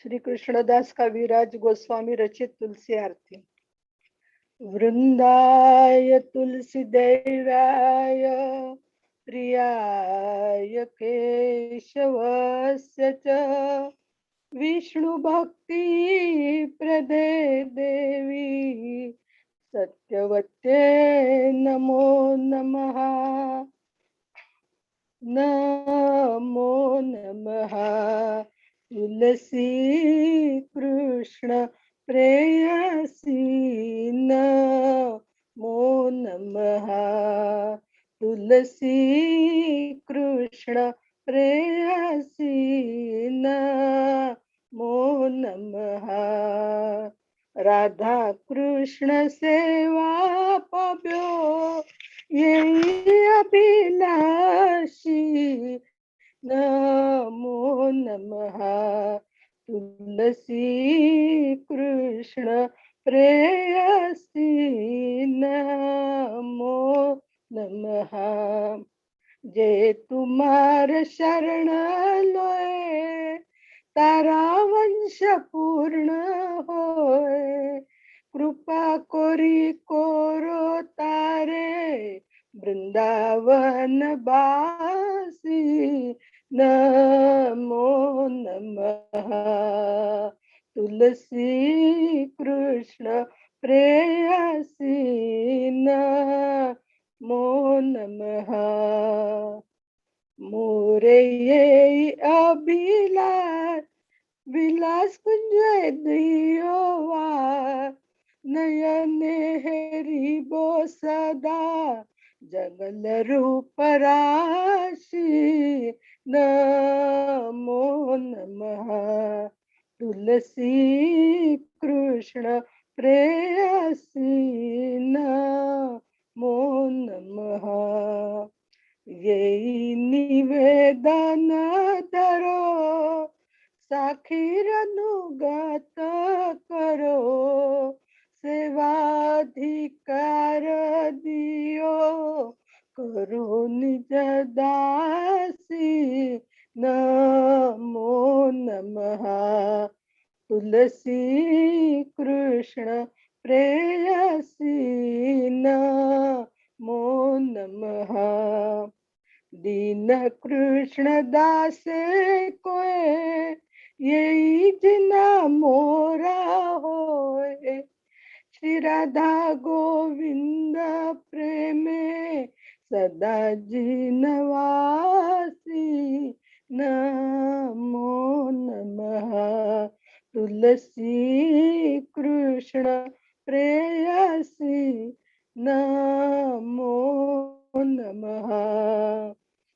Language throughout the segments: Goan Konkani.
श्री कृष्णदास कविराज गोस्वामी रचित तुलसी आरती। वृंदाय तुलसी देव्याय प्रियाय केशवस्य च विष्णु भक्ति प्रदे देवी सत्यवत्ये नमो नमः। नमो नमः तुलसी कृष्ण प्रेयसी नमो नमः। तुलसी कृष्ण प्रेयसी नमो नमः। राधा कृष्ण सेवा पाव्यो ये अभिलाषी नमो नमः। तुलसी कृष्ण प्रेयसी नमो नमः। जे तुम्हार शरण लोए तारा वंश पूर्ण होए। कृपा कोरी कोरो तारे वृंदावन बासी नमो नमः। तुलसी कृष्ण प्रेयसी नमो नमः। मोरे ये अभिलाष विलास कुंज दियो नयने हेरी बो सदा जगल रूप राशि नमो नमः। तुलसी कृष्ण प्रेयसी नमो नमः। ये निवेदन धरो साखीर अनुगत करो सेवाधिकार दियो करो निज दासी नमो नमः। तुलसी कृष्ण प्रेयसी नमो नमः। दीन कृष्ण दासे कोय ये जिना मोरा होए। श्री राधा गोविंद प्रेमे सदा जिनवासी नमो नमः। तुलसी कृष्ण प्रेयसी नमो नमः।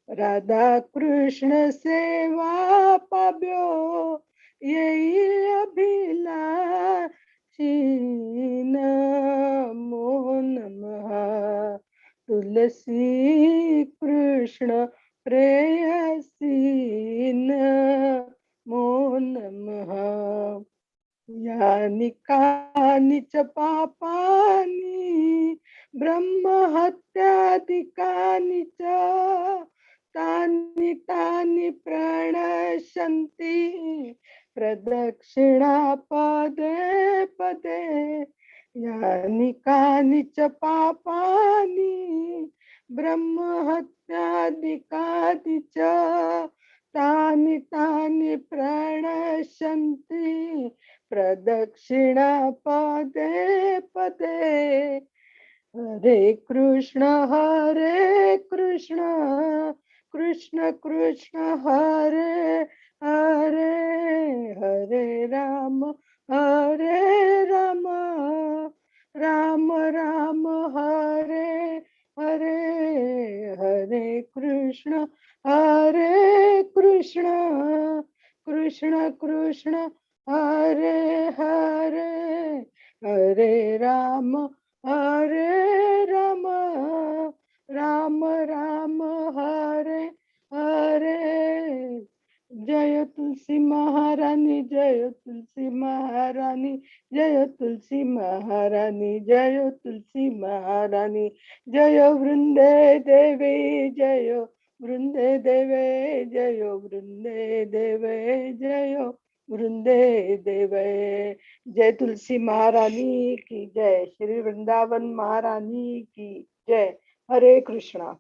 राधा कृष्ण सेवा पाव्यो यही अभिलाषी नमो नमः। तुलसी कृष्ण प्रेयसी नमो नमः। यानि कानि च पापानि ब्रह्महत्यादिकानि च तानि तानि प्रणश्यन्ति प्रदक्षिणा पदे पदे। यानि कानि च पापानि ब्रह्महत्यादिकानि च तानि तानि प्रणश्यन्ति प्रदक्षिणा पदे पदे। हरे कृष्ण कृष्ण कृष्ण हरे हरे हरे राम राम राम हरे हरे हरे कृष्ण कृष्ण कृष्ण हरे हरे हरे राम राम राम हरे हरे। जय तुलसी महारानी जय तुलसी महारानी जय तुलसी महारानी जय तुलसी महारानी जय वृंदे देवी जय वृंदे देवे जय वृंदे देवे जय वृंदे देवै। जय तुलसी महारानी की जय, श्री वृंदावन महारानी की जय। हरे कृष्णा।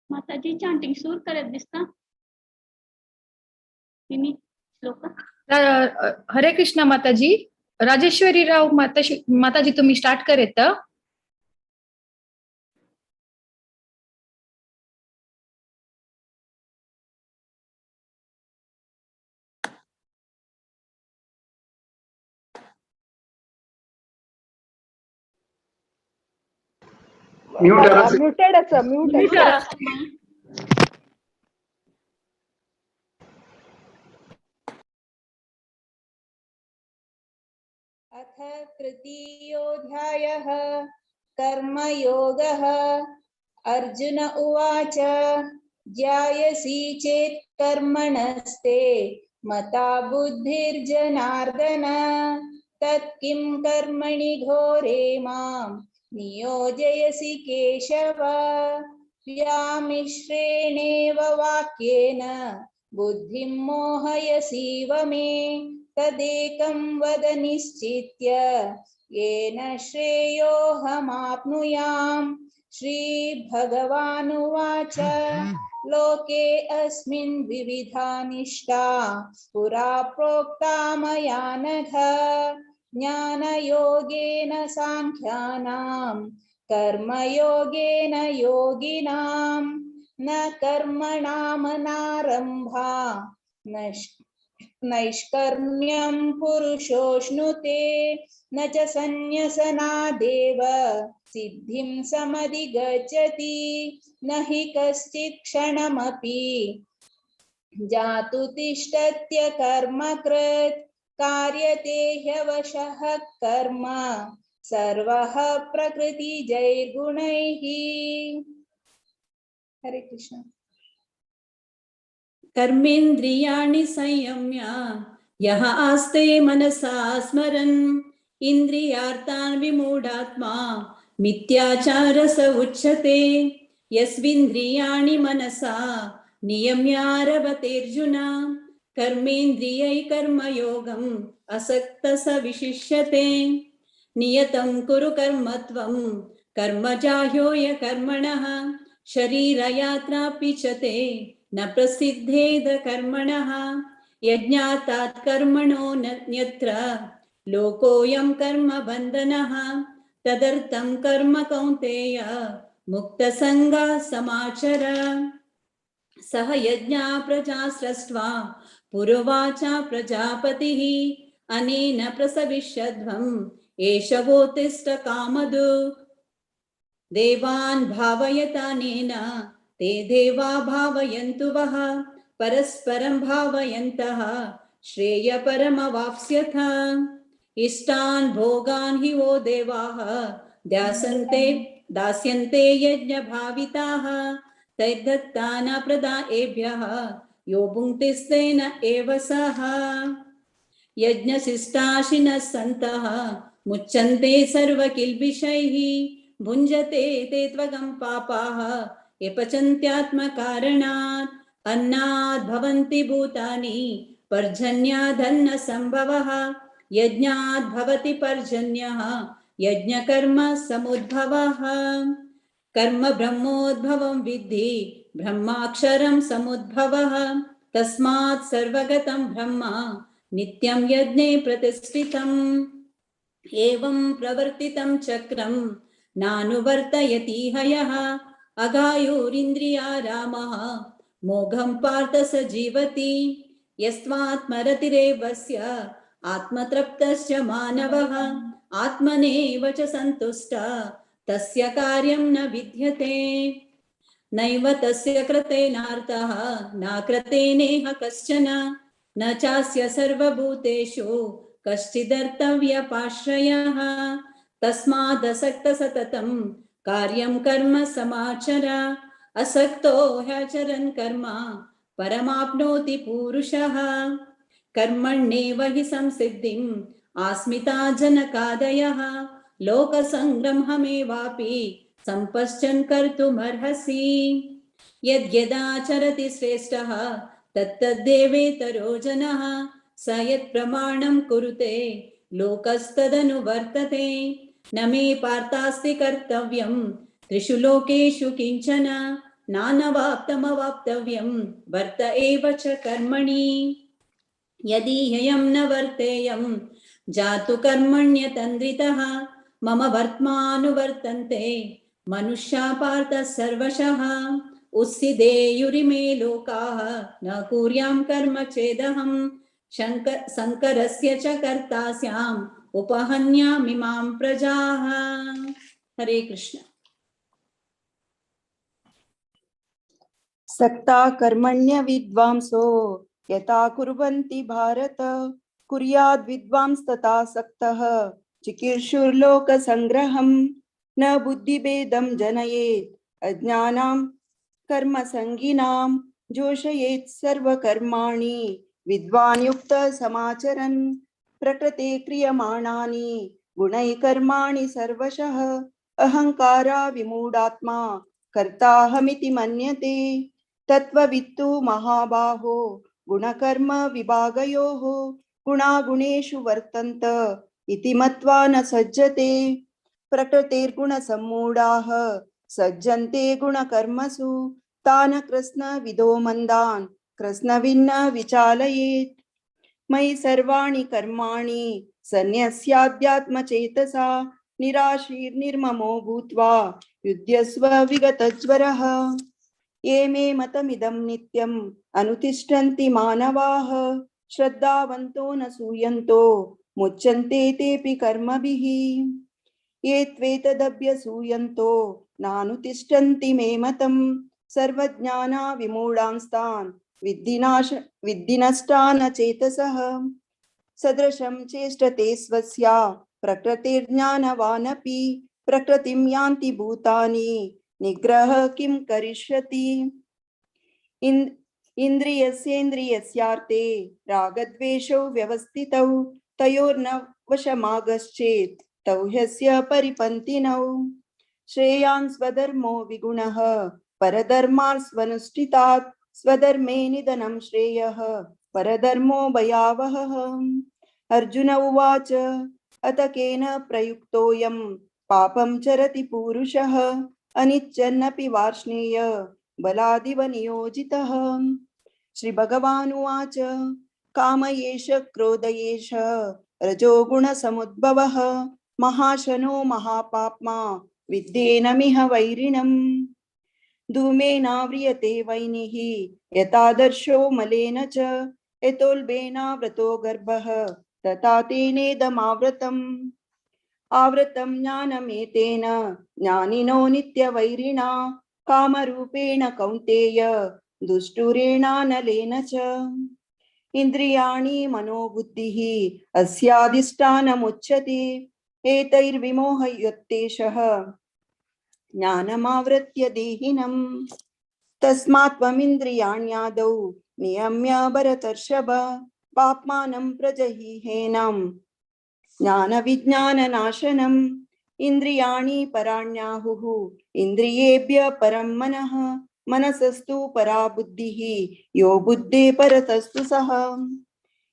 माताजी चांटिंग सुरू करत दिसता तिन्ही श्लोक। हरे कृष्णा माताजी। राजेश्वरी राव माताजी, माताजी तुम्ही स्टार्ट करेत। म्यूट आसा। म्युटेड आसा, म्यूट आसा। अथ तृतीयोऽध्यायः कर्मयोगः। अर्जुन उवाच, ज्यायसि चेत् कर्मणस्ते मता बुद्धिर्जनार्दन, तत् किं कर्मणि घोरे मां नियोजयसि केशव। व्यामिश्रेणेव वाक्येन बुद्धिं मोहयसीव मे, तदेकं वद निश्चित्य येन श्रेयोऽहमाप्नुयाम्। श्रीभगवानुवाच, लोके अस्मिन् द्विविधा निष्ठा पुरा प्रोक्ता मया नघ, ज्ञानयोगेन साङ्ख्यानां कर्मयोगेन योगिनां। न कर्मणामनारम्भा नैष्कर्म्यं पुरुषोऽश्नुते, न च सन्न्यसनादेव सिद्धिं समधिगच्छति। न हि कश्चित् क्षणमपि जातु तिष्ठत्य कर्मकृत्, कार्यते ह्यवशः कर्म सर्वः प्रकृतिजैर्गुणैः। हरे कृष्ण। कर्मेन्द्रियाणि संयम्य यः आस्ते मनसा स्मरन्, इन्द्रियार्थान् विमूढात्मा मिथ्याचार स उच्यते। यस्विन्द्रियाणि मनसा नियम्यारभतेऽर्जुन, कर्मेन्द्रियै कर्मयोगम् असक्त स विशिष्यते। नियतं कुरु कर्म त्वं कर्मजाह्योय कर्मणः, शरीरयात्रापि च ते न प्रसिद्धेद कर्मणः। यज्ञातात् कर्मणो न्यत्र लोकोऽयं कर्म बन्धनः, तदर्थं कर्म कौन्तेय मुक्तसङ्गः समाचर। सह यज्ञा प्रजा सृष्ट्वा पुरोवाचा प्रजापतिः, अनेन प्रसविष्यध्वम् एष वोतिष्ठ कामधु। देवान् भावयतानेन ते देवा भावयन्तु वः, परस्परं भावयन्तः श्रेय परमवाप्स्यथ। इष्टान् भोगान् हि वो देवाः दास्यन्ते यज्ञभाविताः, तैर्दत्तान प्रदायेभ्यः यो भुङ्क्तिस्तेन एव सः। यज्ञशिष्टाशिनः सन्तः मुच्यन्ते सर्वकिल्बिषैः, भुञ्जते ते त्वगं पापाः यपचन्त्यात्मकारणात्। अन्नाद् भवन्ति भूतानि पर्जन्यादन्न संभवः, यज्ञाद् भवति पर्जन्यः यज्ञकर्म समुद्भवः। कर्म ब्रह्मोद्भवं विद्धि ब्रह्माक्षरं समुद्भवः, तस्मात् सर्वगतं ब्रह्म नित्यं यज्ञे प्रतिष्ठितम्। एवं प्रवर्तितं चक्रं नानुवर्तयति हयः, अगायुरिन्द्रिया रामः मोघं पार्थ स जीवति। यस्त्वात्मरतिरेवस्य आत्मतृप्तश्च मानवः आत्मनेव च सन्तुष्टः तस्य कार्यं न विद्यते। नैव तस्य कृतेनार्थः न कृतेनेह कश्चन न चास्य सर्वभूतेषु कश्चिदर्थव्यपाश्रयः। तस्मादसक्त सततं कार्यं कर्म समाचर असक्तो ह्याचरन् कर्म परमाप्नोति पुरुषः। कर्मण्येव हि संसिद्धिम् आस्मिता जनकादयः लोकसङ्ग्रहमेवापि सम्पश्चन् कर्तुमर्हसि। यद्यदाचरति श्रेष्ठः तत्तद्देवेतरो जनः स यत्प्रमाणं कुरुते लोकस्तदनुवर्तते। न मे पार्थास्ति कर्तव्यं त्रिषु लोकेषु किञ्चन नानवाप्तमवाप्तव्यं वर्त एव च कर्मणि। यदि ह्ययं न वर्तेयं जातु कर्मण्यतन्द्रितः मम वर्त्मानुवर्तन्ते मनुष्या पार्थ सर्वशः। उत्सिदेयुरिमे लोकाः न कुर्यां कर्म चेदहं शङ्करस्य च कर्ता स्याम् उपहन्यामि मां प्रजाः। हरे कृष्ण। सक्ता कर्मण्य विद्वांसो यथा कुर्वन्ति भारत कुर्याद् विद्वांस्तथा सक्तः चिकीर्षुर्लोकसंग्रहं न बुद्धिभेदं जनयेत् अज्ञानां कर्मसङ्गिनां जोषयेत् सर्वकर्माणि विद्वान् युक्तः समाचरन् प्रकृते क्रियमाणानि गुणैः कर्माणि सर्वशः अहंकारा विमूढात्मा कर्ताहमिति मन्यते। तत्त्ववित्तु महाबाहो गुणकर्म विभागयोः गुणागुणेषु वर्तन्त इति मत्वा न सज्जते। प्रकृतेर्गुणसम्मूढाः सज्जन्ते गुणकर्मसु तान् कृत्स्नविदो मन्दान् कृत्स्नविन्न विचालयेत्। मयि सर्वाणि कर्माणि सन्न्यस्याध्यात्मचेतसा निराशीर्निर्ममो भूत्वा युध्यस्व विगतज्वरः। ये मे मतमिदं नित्यम् अनुतिष्ठन्ति मानवाः श्रद्धावन्तो न सूयन्तो मुच्यन्ते तेऽपि कर्मभिः। ये त्वेतदभ्यसूयन्तो नानुतिष्ठन्ति मे मतं सर्वज्ञाना विमूढांस्तान् विद्धिनष्टान चेतसः। सदृशं चेष्टते स्वस्या प्रकृतिर्ज्ञानवानपि प्रकृतिं यान्ति भूतानि निग्रह किं करिष्यति। इन्द्रियस्येन्द्रियस्यार्थे रागद्वेषौ व्यवस्थितौ तयोर्न वशमागश्चेत् तौ ह्यस्य परिपन्थिनौ। श्रेयान् स्वधर्मो विगुणः परधर्मान् स्वनुष्ठितात् स्वधर्मे निधनं श्रेयः परधर्मो भयावहः। अर्जुन उवाच अत केन प्रयुक्तोऽयं पापं चरति पुरुषः अनिच्छन्नपि वार्ष्णेय बलादिव नियोजितः। श्री भगवानुवाच काम एष क्रोध एष रजोगुणसमुद्भवः महाशनो महापाप्मा विद्येनमिह वैरिणम्। धूमेनाव्रियते वैनिः यथादर्शो मलेन च यतोल्बेनावृतो गर्भः तथा तेनेदमावृतम्। आवृतं ज्ञानमेतेन ज्ञानिनो नित्यवैरिणा कामरूपेण कौन्तेय दुष्टुरेणानलेन च। इन्द्रियाणि मनोबुद्धिः अस्याधिष्ठानमुच्यते एतैर्विमोहयत्येषः ज्ञानमावृत्य देहिनम्। तस्मात् त्वमिन्द्रियाण्यादौ नियम्य भरतर्षभ पाप्मानं प्रजहिहेनं ज्ञानविज्ञाननाशनम्। इन्द्रियाणि पराण्याहुः इन्द्रियेभ्य परं मनः मनसस्तु परा बुद्धिः यो बुद्धे परतस्तु सः।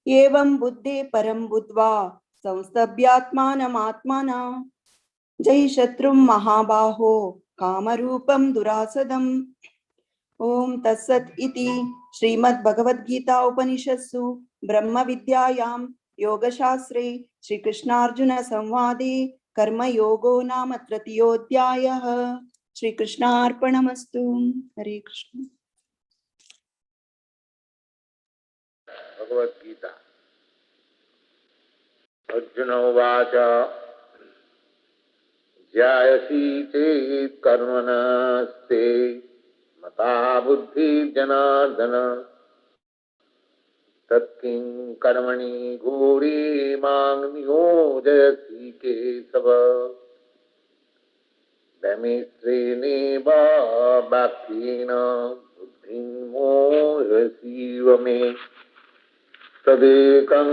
एवं बुद्धे परं बुद्ध्वा संस्तभ्यात्मानमात्मना जय शत्रुं महाबाहो कामरूपं दुरासदम्। ओम तत्सत् इति श्रीमद्भगवद्गीता उपनिषत्सु ब्रह्मविद्यायां योगशास्त्रे श्रीकृष्णार्जुन संवादे कर्मयोगो नाम तृतीयोऽध्यायः। श्रीकृष्णार्पणमस्तु। हरे Krishna. Bhagavad Gita. Arjuna uvacha jayasi chet karmanaste mata buddhi janardana tatkin karmani ghore mang niyojayasi kesava Vamisreneva bhaktina buddhim mohasiva me tadekam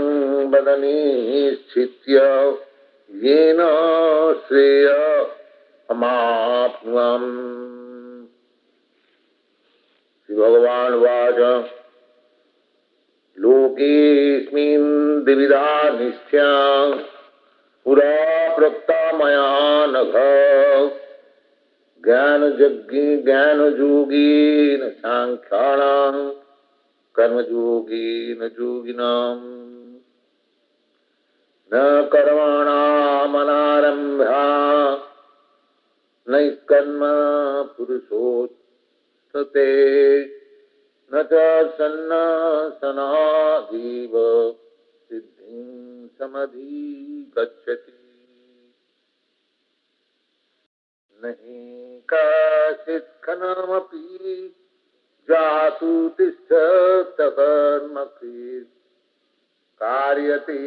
badani sthitya yena shreya amapnuam. Shri Bhagavan vacha lokesmin dvividha nisthya pura prakta maya nagha ज्ञान यज्ञ ज्ञान योगेन सांख्याणां कर्म योगेन योगिनां न कर्मणामनारंभा नैष्कर्म पुरुषोत्सते न च सन्नासनादेव सिद्धिं समधिगच्छति. नहि काचित् खनमपि जातु तिष्ठत कर्मकृत् कार्यते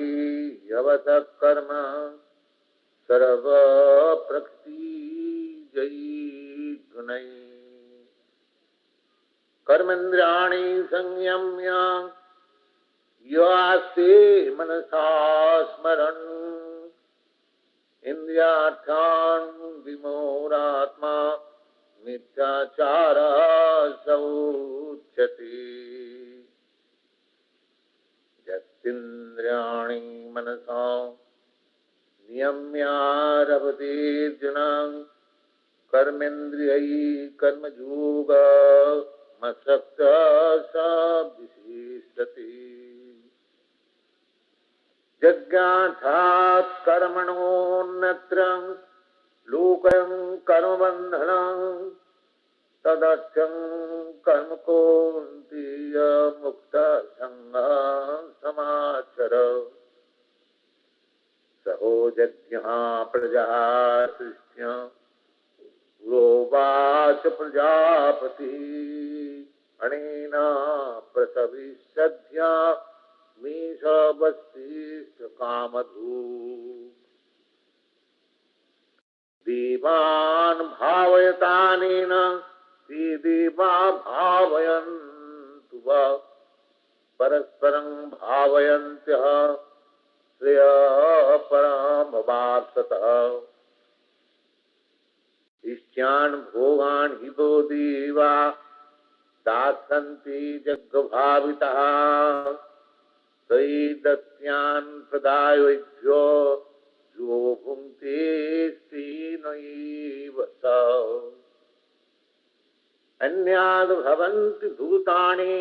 यवतः कर्म सर्वप्रकृतिजैर्गुणैः. कर्मेन्द्रियाणि संयम्य यास्ते मनसा स्मरन् इंद्रियार्थान् विमूढात्मा मिथ्याचारः सौच्यते. यस्तिन्द्रियाणि मनसा नियम्यारभतेऽर्जुन कर्मेन्द्रियैः कर्मयोगमसक्तः स विशिष्यते. यज्ञार्थात् कर्मणोऽन्यत्र लोकं कर्मबन्धनं तदर्थं कर्म कौन्तेय मुक्तसङ्गः समाचर. सहो यज्ञः प्रजाः सृष्ट्या पुरोवाच प्रजापतिः अनेन प्रसविष्यद्य मेषवस्तिष्ठ कामधू. देवान् भावयतानेन ते देवा भावयन्तु वा परस्परं भावयन्त्यः श्रेयः परमवाप्स्यतः. इष्टान् भोगान् हि वो देवा दास्यन्ति जग्भावितः तैदत्यान् प्रदायेभ्यो यो भुङ्क्ते स्तेनैव स. अन्याद् भवन्ति भूतानि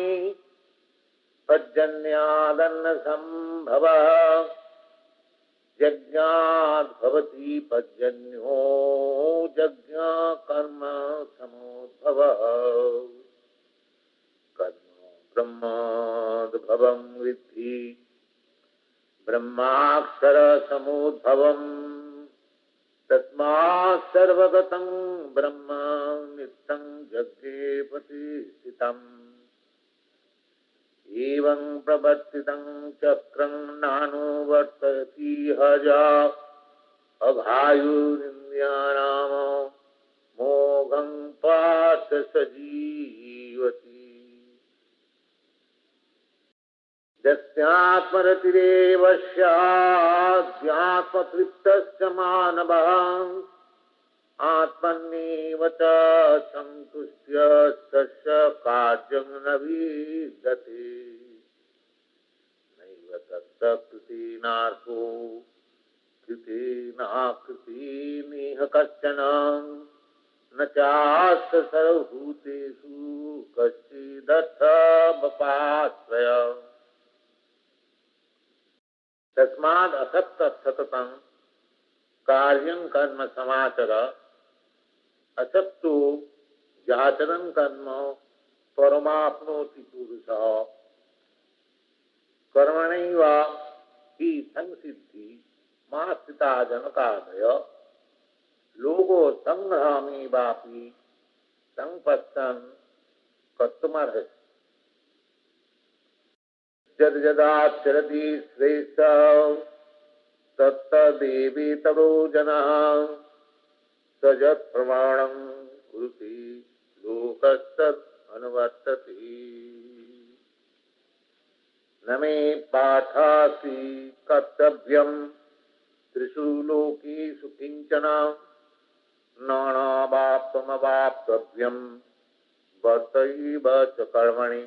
पर्जन्यादन्नसम्भवः यज्ञाद् भवति पर्जन्यो यज्ञ कर्म समुद्भवः. कर्म ब्रह्माद्भवं विद्धि ब्रह्माक्षर समुद्भवम् तस्मात् सर्वगतं ब्रह्म नित्यं यज्ञे प्रतिष्ठितम्. एवं प्रवर्तितं चक्रं नानुवर्तति हजा अघायुरिन्द्रियाणां मोघं पार्थ सजीवति. यस्यात्मरतिरेव स्याद्यात्मतृप्तश्च मानवः आत्मन्येव च सन्तुष्ट्यस्तस्य कार्यं न विद्यते. नैव तस्य कृतेनार्थो कृतेनाकृतिनेह कश्चन न चास्य सर्वभूतेषु कश्चिदर्थमपाश्रय. तस्माद् असक्त सततं कार्यं कर्म समाचर असक्तो जाचरं कर्म परमाप्नोति पुरुषः. कर्मणैव हि संसिद्धि मास्थिता जनकादय लोको संग्रहमेवापि संपत्तं कर्तुमर्हसि। यद् यदाचरति श्रेष्ठ तत्तदेवेतरो जनः स यत् प्रमाणं कुरुते लोकस्तत् अनुवर्तते। न मे पार्थासि कर्तव्यं त्रिषु लोकेषु किञ्चन नानावाप्तमवाप्तव्यं वर्तैव च कर्मणि।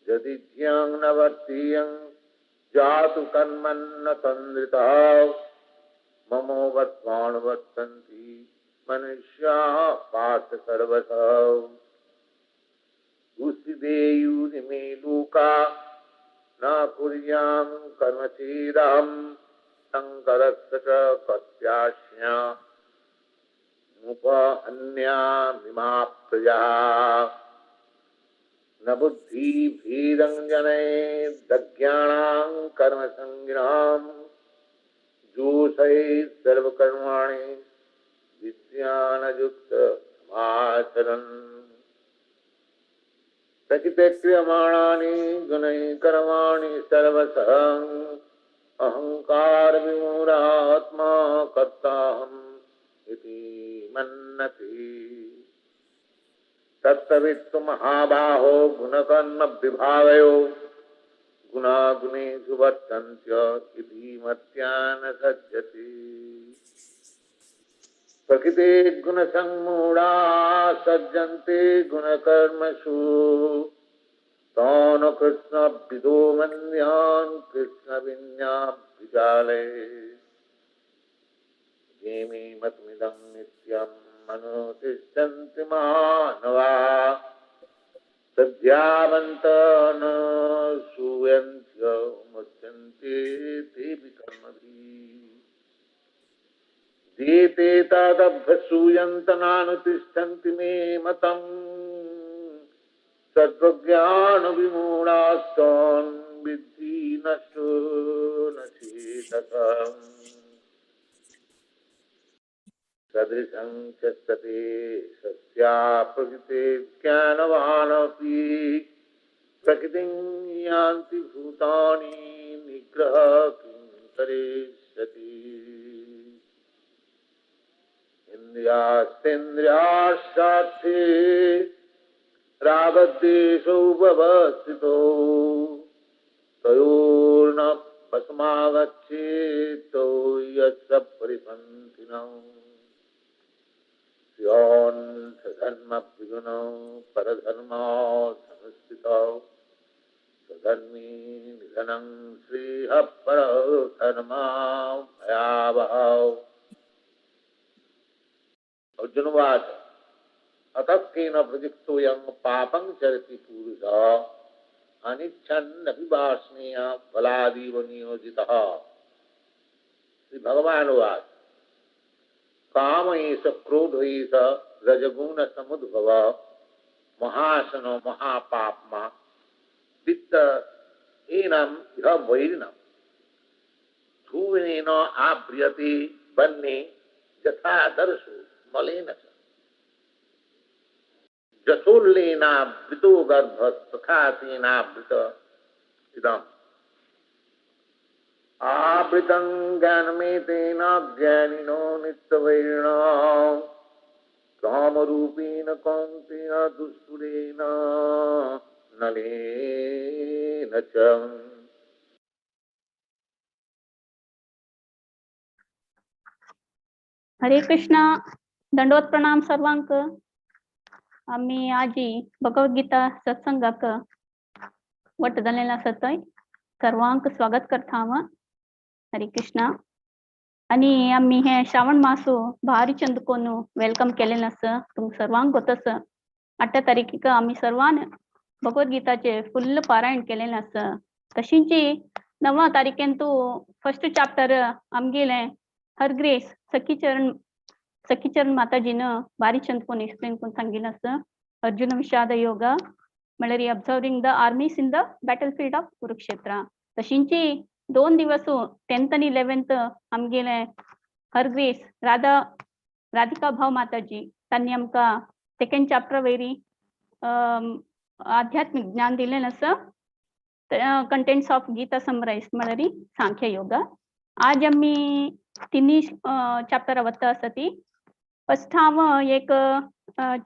यदि ज्ञां न वर्तीयं जातु कर्मन्न तन्द्रितः ममो वर्त्मानुवर्तन्ति मनुष्याः पार्थ सर्वशः। दुःस्थितेयुरिमे लोका न कुर्यां कर्म चेदहं शङ्करस्य च कस्यास्या मुपहन्यामिमा प्रजाः। न बुद्धिभेदं जनयेदज्ञानां कर्मसङ्गिनां जोषयेत् सर्वकर्माणि विद्यानयुक्तमाचरन्। प्रकृते क्रियमाणानि गुणैः कर्माणि सर्वशः अहंकार विमूढात्मा कर्ताहम् इति मन्यते। तत्सवित्तु महाबाहो गुणकर्म विभागयो गुणागुणेषु वर्तन्त्य इति मत्या न सज्जते। प्रकृते गुणसम्मूढा सज्जन्ते गुणकर्मसु तान् कृष्णविदो मन्यान् कृष्णविन्याभिचालये। ये मे मतमिदं नित्यं अनुतिष्ठन्ति मानवा सद्यावन्त न सूयन्त्य मुच्यन्ते तेऽपि कर्मभिः। देते तदभ्यसूयन्त नानुतिष्ठन्ति मे मतम् सत्त्वज्ञानविमूढास्तान् विद्धि नष्टो न चेतसम्। सदृशं चस्तते सस्या प्रकृते ज्ञानवानपि प्रकृतिं यान्ति भूतानि निग्रह किं करिष्यति। इन्द्रियास्तेन्द्रियार्थार्थे रागद्वेषौ व्यवस्थितौ तयोर्न वशमागच्छेत् यस्य परिपन्थिनौ। स्यान् स्वधर्मविगुणौ परधर्मात् संस्थितौ स्वधर्मी निधनं श्रेयः परधर्मा भयावहौ। अर्जुन उवाच अतः केन प्रयुक्तोऽयं पापं चरति पुरुषः अनिच्छन्नपि वार्ष्णेय बलादिव नियोजितः। श्री भगवान् उवाच काम एष क्रोध एष रजगुण समुद्भव महासनो महापाप्मा वित्त एनम इह वैरिणम् धूमेन आव्रियते वह्ने यथा दर्शो मलेन च जसोल्लेनावृतो गर्भस्तथा तेनावृत इदम्। आवृतं ज्ञानमेतेन ज्ञानिनो नित्यवैरिणा कामरूपेण कौन्तेय दुष्पुरेण नलेन च। हरे कृष्णा। दंडवत प्रणाम सर्वांक। आमी आजी भगवद्गीता सत्संगाक वट जालेलो आसा थंय सर्वांक स्वागत करता हांव। हरे कृष्णा। आनी आमी हे श्रावण मासो भारी चंद कोन welcome केलेलें आसा तुमकां सर्वांक गोत आसा। 8 तारखेक आमी सर्वान भगवद्गीताचे फुल्ल पारायण केलेलें आसा। तशींच 9 तारखेन तूं फर्स्ट चॅप्टर आमगेलें हरग्रेस सखीचरण माताजीन बारी चंद कोन एक्सप्लेन करून सांगिल्लें आसा अर्जुन विषाद योगा। म्हळ्यार observing the armies in the battle field of Kurukshetra. तशींची 2 दिवस 10th आनी 11th आमगेले हर ग्रेस राधा राधिका भाव माताजी तांणी आमकां सेकंड चॅप्टर वयरी आध्यात्मिक ज्ञान दिलें आसा, कंटेंट्स ऑफ गीता समरायज म्हळ्यार सांख्य योगा. आज आमी तिन्ही चॅप्टर वता आसा. ती फर्स्ट हांव एक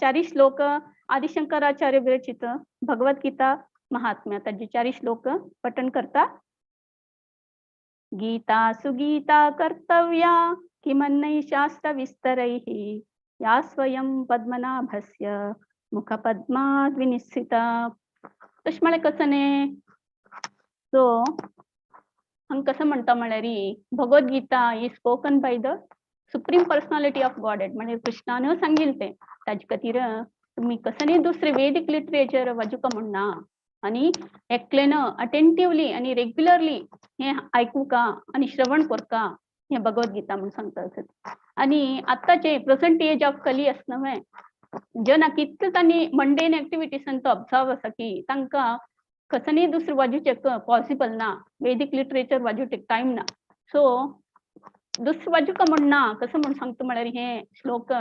चारी श्लोक आदिशंकराचार्य विरचित भगवद्गीता महात्म्य ताजे चारी श्लोक पठन करता. गीता सुगीता कर्तव्या किमन्नै शास्त्र विस्तरैः या स्वयं पद्मनाभस्य मुखपद्माद् विनिश्चिता. तशें म्हळ्यार कसं न्ही, सो हांगा कसं म्हणटा म्हळ्यार Bhagavad Gita is spoken by the supreme personality of Godhead, म्हणजे कृष्णान सांगितलं तें. ताजे खातीर तुमी कसं न्ही दुसरें वेदीक लिटरेचर वाजुका म्हणना आनी एकल्यान अटेंटिवली आनी रेग्युलरली हें आयकुका आनी श्रवण करका हें भगवद्गीता म्हूण सांगता आसत. आनी आतांचे प्रेझेंट एज ऑफ कली आसा न्हय, जना कितले तांणी मंडेन एक्टिविटीसान तो ऑब्जर्व आसा की तांकां कसं दुसरें वाजूचें पॉसिबल ना, वेदीक लिटरेचर वाजूचें टायम ना. सो दुसरें वाजुका म्हण ना, कसं म्हूण सांगता म्हळ्यार हे श्लोक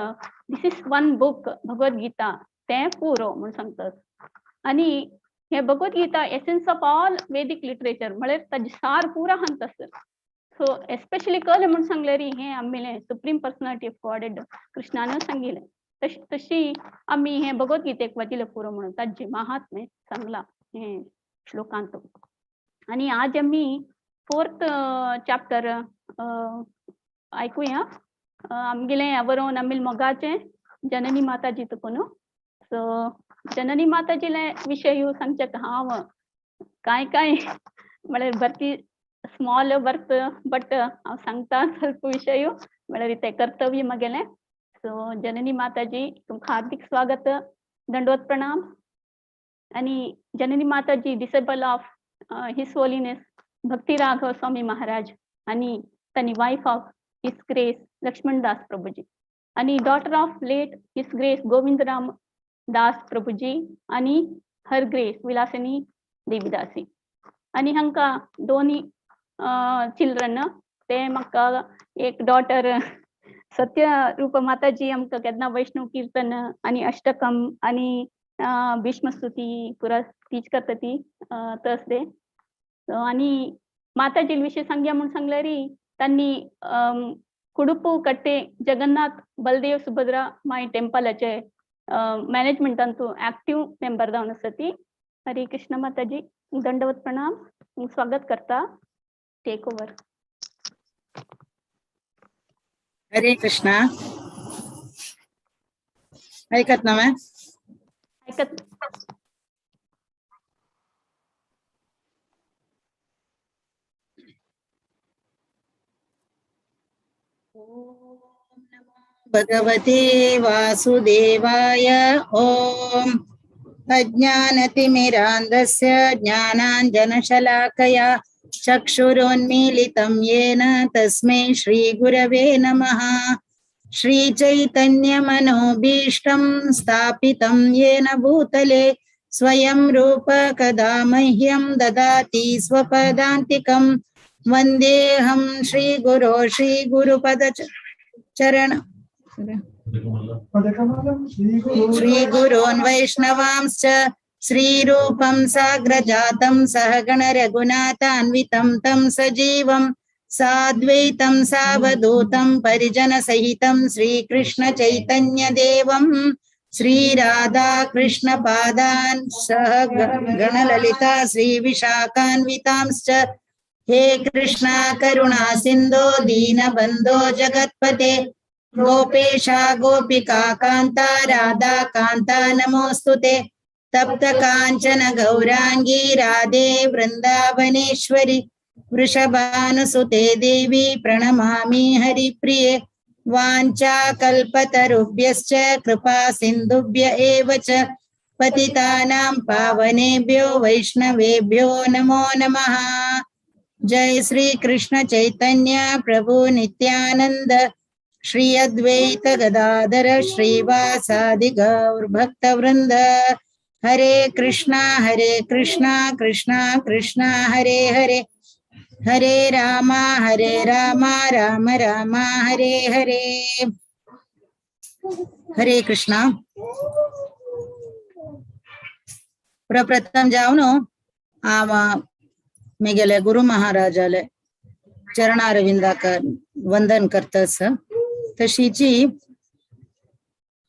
this is one book Bhagavad Gita तें पुरो म्हूण सांगतात. आनी हे Bhagavad Gita essence of all Vedic literature म्हळ्यार ताजें सार पुरा हांत आसा. सो एस्पेशली कळ्ळें म्हूण सांगल्यार हें आमगेलें सुप्रीम पर्सनालिटी ऑफ गॉड कृष्णान सांगिल्लें. तशी तशी आमी हें भगवद्गीतेक वाचिल्लें पुरो म्हणून ताजें महात्म्य सांगलां हें श्लोकांत. आनी आज आमी फोर्थ चॅप्टर आयकुया आमगेलें बरोवन आमगेलें मोगाचें जननी माताजी तुकून. सो जननी माताजीले विशय सांगचें हांव कांय कांय म्हळ्यार भरती स्मॉल वर्त बट हांव सांगता स्वल्प विशय म्हळ्यार तें कर्तव्य म्हगेलें. सो जननी माताजी तुमकां हार्दिक स्वागत, दंडवत प्रणाम. आनी Janani Mataji disciple of his holiness Bhakti Raghava Swami Maharaj आनी तांणी wife of his grace Lakshman Das Prabhuji आनी daughter of late his grace Govindram Das Prabhuji आनी हर ग्रेस विलासिनी देवीदासी. आनी हांकां दोनी चिल्ड्रन ते म्हाका एक डॉटर सत्य रूप माताजी आमकां केन्ना वैष्णव कीर्तन आनी अष्टकम आनी भीष्मस्तुती पुरा टीच करता ती थर्सडे. आनी माताजी विशय सांगया म्हूण सांगल्यार तांणी कुडुपू कट्टे जगन्नाथ बलदेव सुभद्रा माय टेम्पलाचे मॅनेजमेंटान तूं एक्टिव मेंबर जावन आसा ती. हरे कृष्ण माताजी, दंडवत प्रणाम, स्वागत करता. Take over. Hare Krishna. ऐकत ना मॅम? ऐकत. भगवते वासुदेवाय. ॐ अज्ञानतिमिरान्धस्य ज्ञानाञ्जनशलाकया चक्षुरुन्मीलितं येन तस्मै श्रीगुरवे नमः. श्रीचैतन्यमनोभीष्टं स्थापितं येन भूतले स्वयं रूप कदा मह्यं ददाति स्वपदान्तिकं. वन्देऽहं श्रीगुरो श्रीगुरुपद चरण श्रीगुरून् वैष्णवांश्च. श्रीरूपं साग्रजातं सहगण रघुनाथान्वितं तं सजीवं साद्वैतं सावधूतं परिजनसहितं श्रीकृष्ण चैतन्यदेवं. श्रीराधा कृष्णपादान् सह गणललिता श्रीविशाखान्वितांश्च. हे कृष्णा करुणा सिन्धो दीनबन्धो जगत्पते गोपेशा गोपिका कान्ता राधा कान्ता नमोस्तुते. तप्त कांचन गौरांगी राधे वृंदावनेश्वरी वृषभानुसुते देवी प्रणमामि हरिप्रिये. वाञ्छा कल्पतरुभ्यश्च कृपा सिन्धुभ्य एव च पतितानां पावनेभ्यो वैष्णवेभ्यो नमो नमः. जय श्री कृष्ण चैतन्य प्रभु नित्यानंद श्री अद्वैत गदाधर श्रीवासादि गौर भक्तवृंद. हरे कृष्णा हरे कृष्णा कृष्णा कृष्णा हरे हरे, हरे रामा हरे रामा राम राम हरे हरे। हरे कृष्णा। प्रप्रथम जावन हांव मेगेले गुरु महाराजाले चरणारविंदाक वंदन करतस। तशीची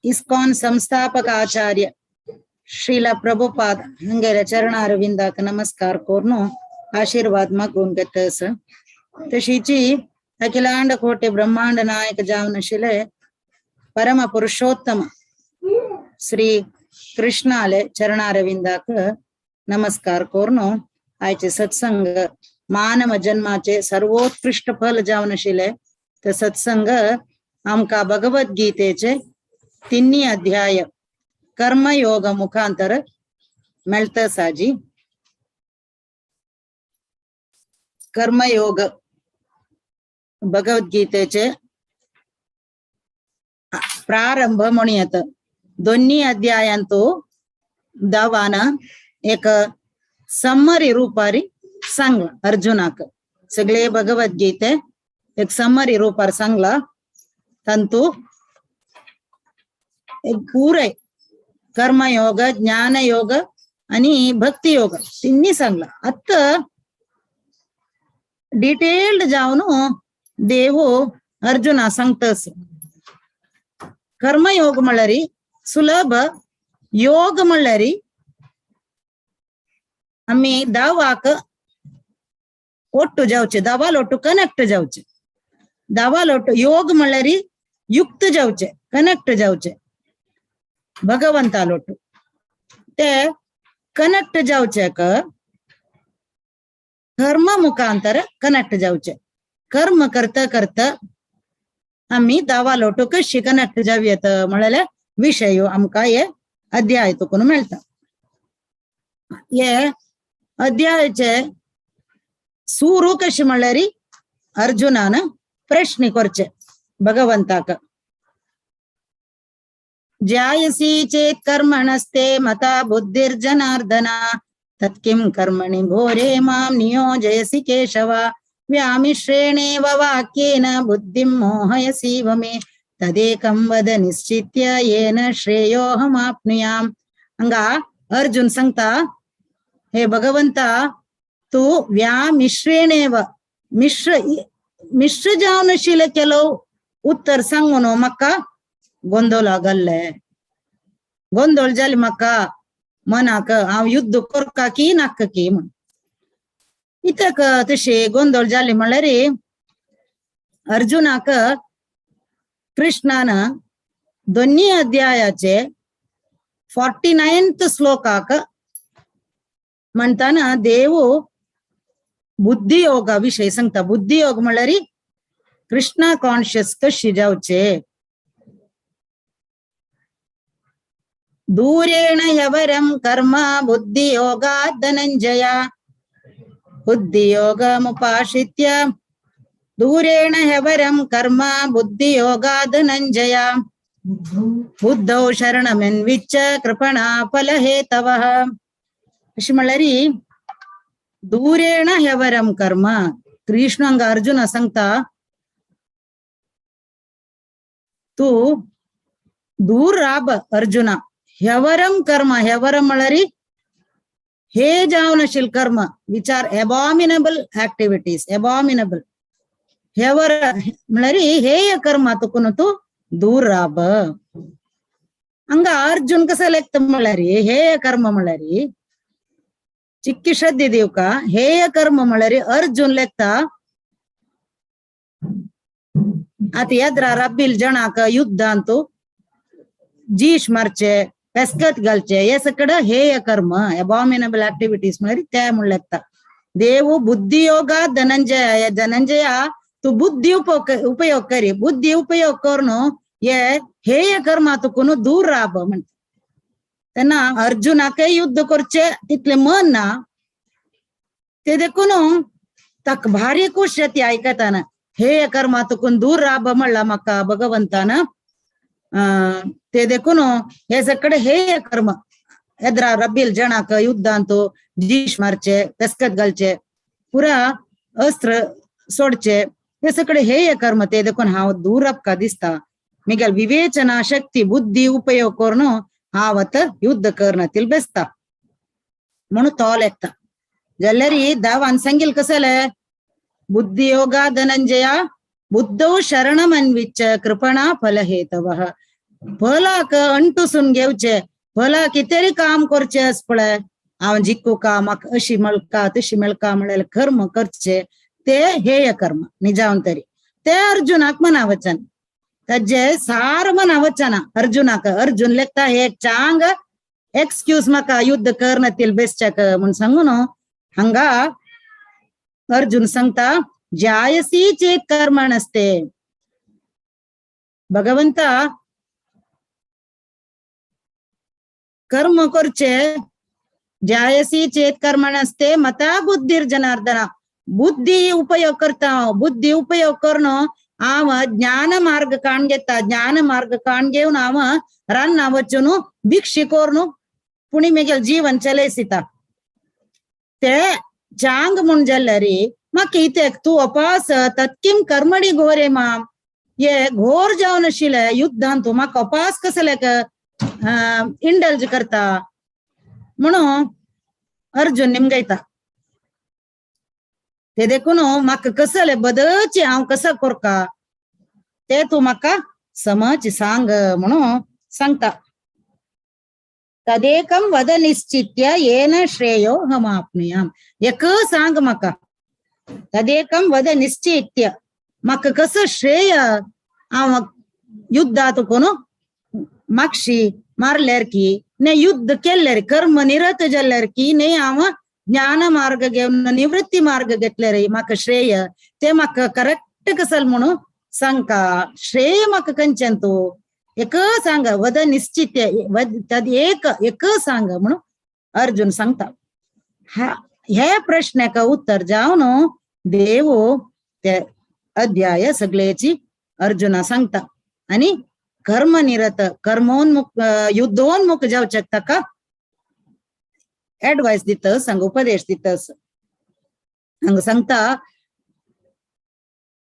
इस्कॉन संस्थापक आचार्य श्रीला प्रभुपाद हंगेले चरणारविंदाक नमस्कार कोरून आशीर्वाद मागून घेतस। तशीची अखिलांड कोटी ब्रह्मांड नायक जावन आशिल्ले परम पुरुषोत्तम श्री कृष्णाले चरणारविंदाक नमस्कार कोरून आयचे सत्संग मानव जन्माचे सर्वोत्कृष्ट फल जावन आशिल्ले ते सत्संग आमकां भगवद्गीतेचे तिन्ही अध्याय कर्मयोग मुखांतर मेळता साजी। कर्मयोग भगवद्गीतेचे प्रारंभ म्हणूं येता। दोन्ही अध्यायांतो दावान एक समरी रूपारी सांगला अर्जुनाक, सगळे भगवद्गीते एक समरी रूपार सांगला। तांतू एक पुराय कर्मयोग ज्ञानयोग आणि भक्तियोग तिन्ही सांगला। आत्ता डिटेल्ड जावन देव अर्जुना सांगतस। कर्मयोग म्हणल्यार सुलभ योग म्हणल्यार आमी दावाक ಒಟ್ಟು जावचे, दावाल ಒಟ್ಟು कनेक्ट जावचे, दावाल ಒಟ್ಟು योग म्हणल्यार युक्त जावचे, कनेक्ट जावचे भगवंताल ಒಟ್ಟು। ते कनेक्ट जावचे कर्म मुखांतर कनेक्ट जावचे। कर्म करता करता आमी दावाल ಒಟ್ಟು कशी कनेक्ट जावयेत म्हणल्यार विषय आमकां हे अध्याय तुकून मेळटा। हे अध्यायाचे सुरू कशी म्हणल्यार अर्जुनान प्रश्न करचे भगवंताक। ज्यायसी चेत कर्मणस्ते मता बुद्धिर्जनार्दन तत्किं कर्मणि घोरे मां नियोजयसि केशव व्यामिश्रेणेव वाक्येन बुद्धिं मोहयसीव मे तदेकं वद निश्चित्य येन श्रेयोऽहमाप्नुयाम्। हांगा अर्जुन सांगता, हे भगवंता तू व्यामिश्रेणेव मिश्र मिश्र जावन आशिल्लें केलो उत्तर सांगून म्हाका गोंदळ घाल्ले, गोंदळ जाले म्हाका मनाक, हांव युद्ध करका की नाका की म्हण। कित्याक तशें गोंदळ जाले म्हणल्यार अर्जुनाक कृष्णान दोन्ही अध्यायाचे 49th श्लोकाक म्हणताना देव बुद्धियोगा विषय सांगता। बुद्धियोग म्हणल्यार कृष्णा कॉन्शियस कशी जावचे। दूरेण यवरं कर्म बुद्धियोगात् धनंजय बुद्धियोगमुपाश्रित्य दूरेण ह्यवरं कर्म बुद्धियोगात् धनंजय बुद्धौ शरणमन्विच्छ कृपणा फलहेतवः। अशी म्हणल्यार दूरेण ह्यवरं कर्म कृष्ण हांगा अर्जुना सांगता तू दूर राब अर्जुना। ह्यवरं कर्म, ह्यवरं म्हणल्यार हे जावन आशिल्लें कर्म विचार एबॉमिनेबल ऍक्टिव्हिटीज, एबॉमिनेबल ह्यवर म्हणल्यार हेय कर्म तुकून तूं दूर राब। हांगा अर्जुन कसो लेखता म्हणल्यार हेय कर्म म्हणल्यार चिक्की श्रद्धे दिवका हेय कर्म म्हणल्यार अर्जुन लेखता आतां येद्रा राबिल जणाक युद्धांत जीश मारचे पेस्कत घालचे हे सगळं हेय कर्म एबॉमिनेबल ऍक्टिव्हिटीज म्हणल्यार ते म्हण लेखता। देव बुद्धियोगा धनंजय, धनंजया तू बुद्धी उपयोग करी, बुद्धी उपयोग करून हे हेय कर्मा तुकून दूर राब म्हणटा। तेन्ना अर्जुनाकय युद्ध करचे तितलें मन ना, ते देखून ताका भारी खूश जाती आयकतना हेय कर्मा तुकून दूर राब म्हणला म्हाका भगवंतान। ते देखून हे सगळे हेय कर्म एद्रा रब्बील जणाक युद्धांत जीश मारचे, पेस्कत घालचे, पुरा अस्त्र सोडचे, हे सगळे हेय कर्म ते देखून हांव दूर आपका दिसता. मिगेल विवेचना शक्ती बुद्धी उपयोग करून हांव आतां युद्ध करनातील बेसता म्हणून तो लेखता. जाल्यार दावान सांगील कसले बुद्धियोगा धनंजया बुद्धौ शरणमन्विच्छ कृपणा फलहेतवः. फलाक अंटुसून घेवचे, फला कितें काम करचे आस पळय, हांव जिखू का म्हाका अशी मेळका तशी मेळका म्हणल्यार कर्म करचे ते हेय कर्म निजावन तरी ते अर्जुनाक मनावचन ताजे सार मनावचना अर्जुनाक. अर्जुन लेखता हे चांग एक्सक्यूज म्हाका युद्ध करनातील बेसच्याक म्हूण सांगू न्हू. हांगा अर्जुन सांगता जायसी चेत कर्मणस्ते. भगवंता कर्म करचे जायसी चेत कर्मणस्ते मता बुद्धिर जनार्दना. बुद्धी उपयोग करता, बुद्धी उपयोग करून हांव ज्ञान मार्ग काण घेता, ज्ञान मार्ग काण घेवन हांव रान्ना वचून भिक्षी करून पुणी मेगेल जीवन चलयसिता. ते चांग म्हूण जाल्यार म्हाका इतेक तूं अपास तत्किम कर्मणी घोरे माम. हे घोर जावन आशिल्ले युद्धान तूं म्हाका अपास कसले इंडल्ज करता म्हणून अर्जुन निमगयता. ते देखून म्हाका कसले बदचे हांव कसो करका ते तूं म्हाका समज सांग म्हणून सांगता. तदेकं वद निश्चित्य येन श्रेयो हमाप्नुयाम. एक सांग म्हाका, तदेकं वद निश्चित्य म्हाका कसो श्रेय हांव युद्धात कोण मागशी मारल्यार की ने युद्ध केल्यार कर्म निरत जाल्यार की ने हांव ज्ञान मार्ग घेवन निवृत्ती मार्ग घेतल्यार म्हाका श्रेय ते म्हाका करेक्ट कसल म्हणून सांगका. श्रेय म्हाका खंयच्यान तूं एक सांग वद निश्चित तद एक एक सांग म्हणून अर्जुन सांगता. हा हे प्रश्नाक उत्तर जावन देव ते अध्याय सगळ्याची अर्जुना सांगता. आणि कर्मनिरत कर्मोन्मुख युद्धोन्मुख जावच्याक ताका एडवायस दितस, हांगा उपदेश दितस. हांगा सांगता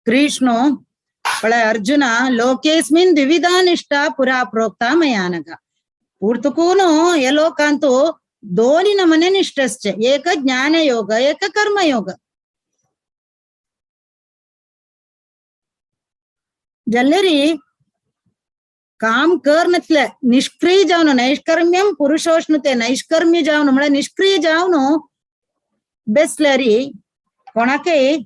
कृष्ण पळय अर्जुना लोकेस्मिन द्विविधा निष्ठा पुरा प्रोक्ता मया नघ. पूर्तकून हे लोकांतु दोनी नमने निष्ठश्च, एक ज्ञानयोग एक कर्मयोग. जाल्यार काम कर नतले निष्क्रिय जावन नैष्कर्म्यम पुरुषोष्णुते नैष्कर्म्य जावन म्हळ्यार निष्क्रिय जावन बेसल्यार कोणाकय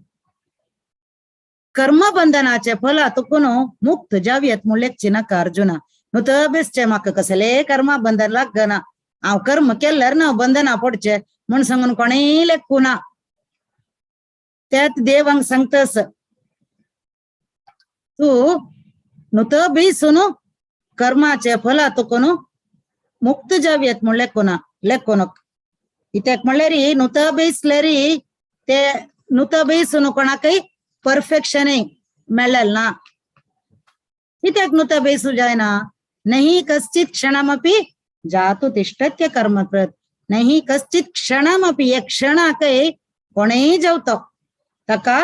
कर्मबंधनाचे फला तुकून मुक्त जावयत म्हणलेची नाका अर्जुना. न्हू तर बेसचे म्हाका कसले कर्मा बंधन लागना, हांव कर्म केल्यार ना बंधना पडचे म्हूण सांगून कोणेय लेखूं ना. त्यात देवांक सांगतस तूं न्हू तर बेसून कर्माचे फला तुकून मुक्त जावयत म्हूण लेखूना लेखूं नाका. कित्याक म्हणल्यार न्हू तर बेसल्यार ते न्हू तर बेसून कोणाकय परफेक्शन मेळेल ना. कित्याक न्हू तर बेसू जायना. नहीं कश्चित क्षणमपि जातु तिष्ठत्य कर्मकृत. नहीं कश्चित क्षणमपि एक क्षणाकय कोणेय जेवतो ताका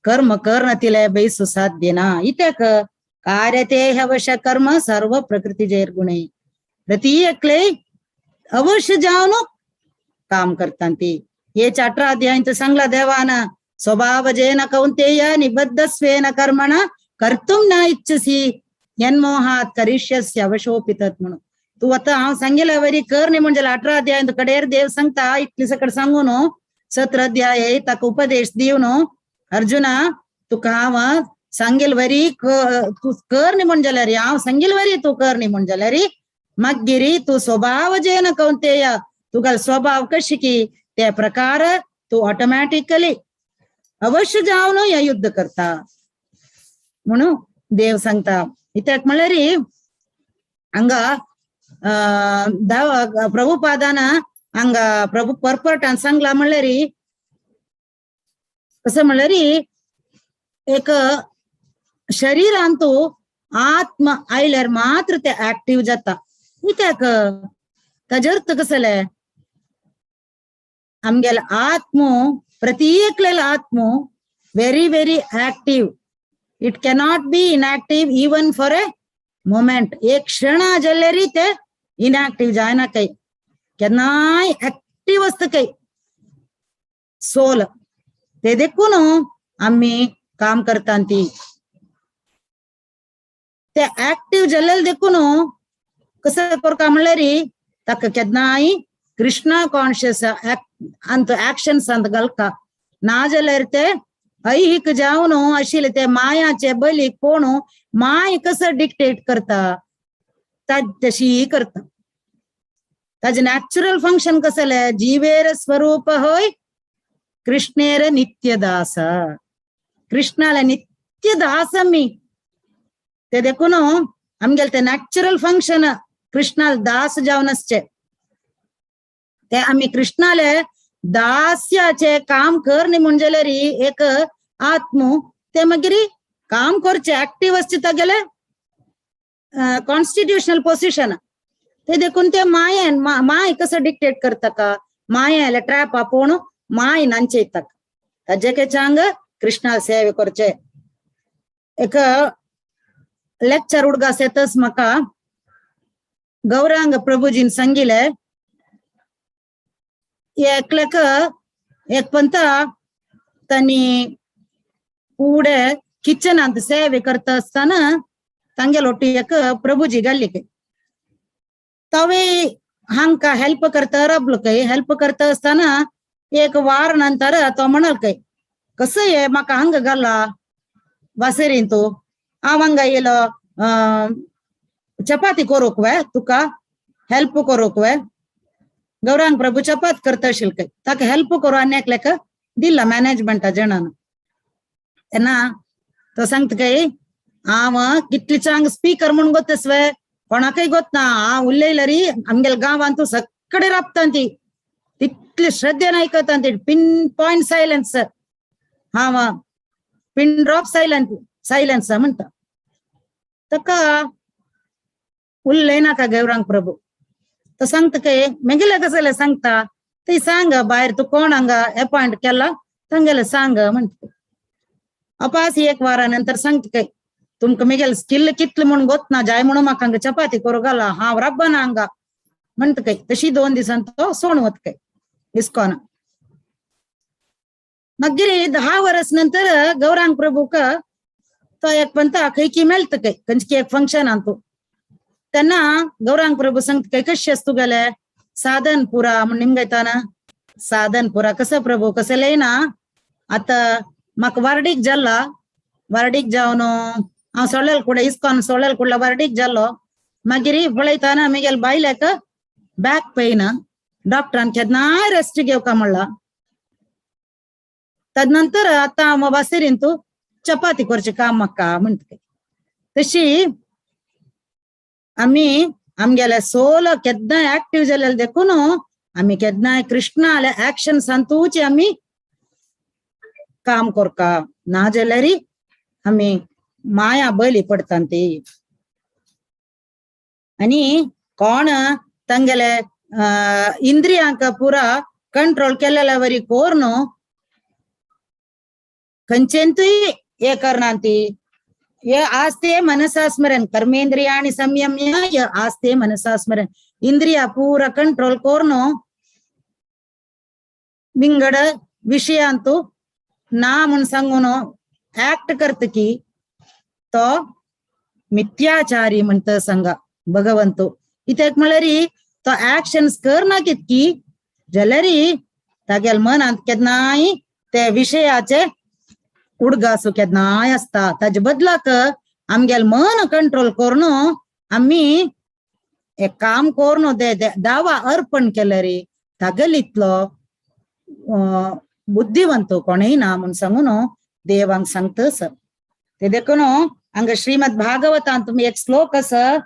कर्म करनतिले बेसू साध्य ना. कित्याक कार्यते अवश्य कर्म सर्व प्रकृतिजैर्गुणे. प्रति एकले अवश्य जावन काम करता ती. हे 18 अध्यायांत सांगला देवान स्वभावजेन कौंतेय निबद्धस्वेन कर्मण कर्तुं न इच्छसि यन्मोहात् करिष्यसि अवशोऽपि तत् म्हणून. तूं आतां हांव सांगिल्ल्या वरी कर न्ही म्हणजे 18 अध्यायांत कडेर देव सांगता इतली सकट सांगू न्हू. 17 अध्याय ताका उपदेश दिवन अर्जुना तुका हांव सांगील वरी तूं कर न्ही म्हण जाल्यार हांव सांगील वरी तूं कर न्ही म्हण जाल्यार मागीर तूं स्वभावजेन कौंतेय तुका स्वभाव कशी की ते प्रकार तूं ऑटोमॅटिकली अवश्य जावन हे युद्ध करता म्हणून देव सांगता. कित्याक म्हणल्यार हांगा प्रभुपादान हांगा प्रभु परपटान सांगला म्हणल्यार कसं म्हणल्यार एक शरीरान तूं आत्म आयल्यार मात्र ते ऍक्टिव्ह जाता. कित्याक ताजे अर्थ कसले आमगेले आत्मो प्रत्येकलेले आत्मो very very active. It cannot be inactive even for a moment. एक क्षण जाल्यार ते इनएक्टिव जायना काही, केन्नाय ऍक्टिव्ह आसता काही सोल. ते देखून आमी काम करता ती. ते ऍक्टिव्ह जाल्लेले देखून कसं करता म्हणल्यार ताका केन्नाय कृष्णा कॉन्शियस अंत ऍक्शन्स अंत घालका. ना जाल्यार ते ऐहिक जावन आशिल्ले ते मायाचे बली कोण माय कसं डिक्टेट करता तशी करता. ताजे नॅचरल फंक्शन कसले जीवेर स्वरूप होय कृष्णेर नित्यदास. कृष्णाले नित्यदास आमी. ते देखून आमगेले ते नॅचरल फंक्शन कृष्णाल दास जावन आसचे. ते आमी कृष्णाले दास्याचे काम कर न्ही म्हणजे एक आत्मो ते मागीर काम करचे ऍक्टिव्ह आसचे तागेले कॉन्स्टिट्युशनल पोझिशन. ते देखून ते मायेन माय कसं डिक्टेट करता का मायाले ट्रॅप आपोवन माय नांचयता. ताजे के चांग कृष्णा सेवे करचे. एक लेक्चर उडगास येतच म्हाका गौरांग प्रभुजीन सांगिले एकल्याक एक पंता तांणी पुढे किचनांत सेवे करता आसतना तांगेलो ಒಟ್ಟು एक प्रभुजी घाल्ली तवे हांका हेल्प करता रबलो काय. हेल्प करता आसतना एक वार नंतर तो म्हणल काय कसं हे म्हाका हांगा घाला वासेरीन तूं हांव हांगा येयलो चपाती करूंक वे तुका हेल्प करूंक वे. गौरांग प्रभू चपात करता आशिल्ले काय ताका हेल्प करूं आनी एकल्याक दिला मॅनेजमेंटा जणान. तेन्ना तो सांगता काय हांव कितले चांग स्पीकर म्हूण गोतस वे कोणाकय गोत ना. हांव उलयल्यार आमगेल्या गांवांत तूं सगळे राबता ती तितली श्रद्धेन आयकता ती. पिन पॉयंट सायलन्स हांव पिन ड्रॉप सायलन्स सायलन्स म्हणटा. ताका उलयनाका गौरांग प्रभू. तो सांगता काय मेगेले कसले सांगता ती सांग भायर तूं कोण हांगा अपॉयंट केला तांगेले सांग म्हणटा. अपास एक वारा नंतर सांगता काय तुमकां मेगेले स्किल कितले म्हूण गोत ना जाय म्हणून म्हाका हांगा चपाती करूं घाला हांव राबना हांगा म्हणटा काय. तशी 2 दिसान तो सोण वता काय इस्कॉन. मागीर 10 वर्स नंतर गौरांग प्रभूक तो एक पंता खंय मेळटा काय खंयची एक फंक्शनान तूं. तेन्ना गौरांग प्रभू सांगता काय कशें आसा तुगेले साधन पुरा म्हण निमगयताना साधन पुरा कसं प्रभू कसं ना आतां म्हाका वार्डीक जाल्ला वार्डीक जावन हांव सोळेल कुडे इस्कॉन सोळेल कुडला वार्डीक जाल्लो. मागीर पळयताना म्हगेले बायलेक बॅक पेन डॉक्टरान केन्नाय रेस्ट घेवका म्हणला. तदनंतर आतां हांव वासेरीन तूं चपाती करचें काम म्हाका म्हणटा. तशी आमी आमगेले सोल केन्नाय ऍक्टिव्ह जाल्ले देखून आमी केन्नाय कृष्णाले ऍक्शन सांतूचे आमी काम करका. ना जाल्यार आमी माया बली पडटा ती. आनी कोण तांगेले इंद्रियांक पुरा कंट्रोल केलेल्या वरी कोर्न खंयचेंतूय हे करना ती. ये आस्ते मनसा स्मरण कर्मेंद्रियाणि संयम्य य आस्ते मनसा स्मरण. इंद्रिया पूरा कंट्रोल कोर्नो विंगड विषयांतु ना म्हूण सांगून ऍक्ट करत की तो मिथ्याचारी म्हणता सांगा भगवंतो. कित्याक म्हळ्यार तो ऍक्शन्स करना कितकी जाल्यार तागेल्या मनांत केन्नाय ते विशयाचे उडगासो केन्नाय आसता. ताजे बदलाक आमगेले मन कंट्रोल करून आमी एक काम करून दावा अर्पण केल्यार तागेले इतलो बुद्धिवंत कोणय ना म्हूण सांगून देवांक सांगता सर. ते देखून हांगा श्रीमद भागवतांत एक श्लोक आसा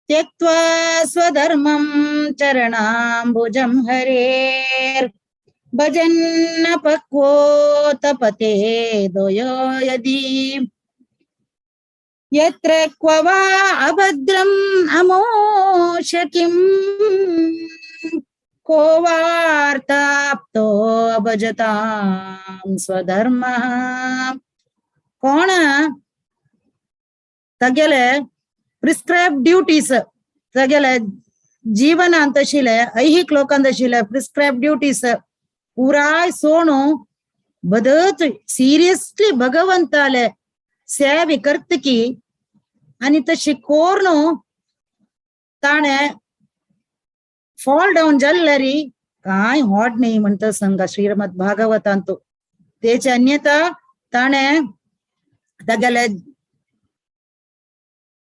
त्यक्त्वा स्वधर्मं चरणाम्बुजं हरेर् भजन्न पक्वो तपते दोयो यदि यत्र क्व वा अभद्रम् अमोष किम् को वार्ताप्तो अभजतां स्वधर्मः. कोण तगेले प्रिस्क्रायब ड्युटीज तगेले जीवनांत आशिल्ले ऐहिक लोकांत आशिल्ले प्रिस्क्रायब ड्युटीज पुराय सोणू बदत सिरियसली भगवंताले सेवे करतकी आनी तशी कोर्न ताणें फॉल डावन जाल्ल्यारी कांय होड न्ही म्हणटा संगा श्रीमद भागवतांतू. तेचे अन्यथा ताणें तागेले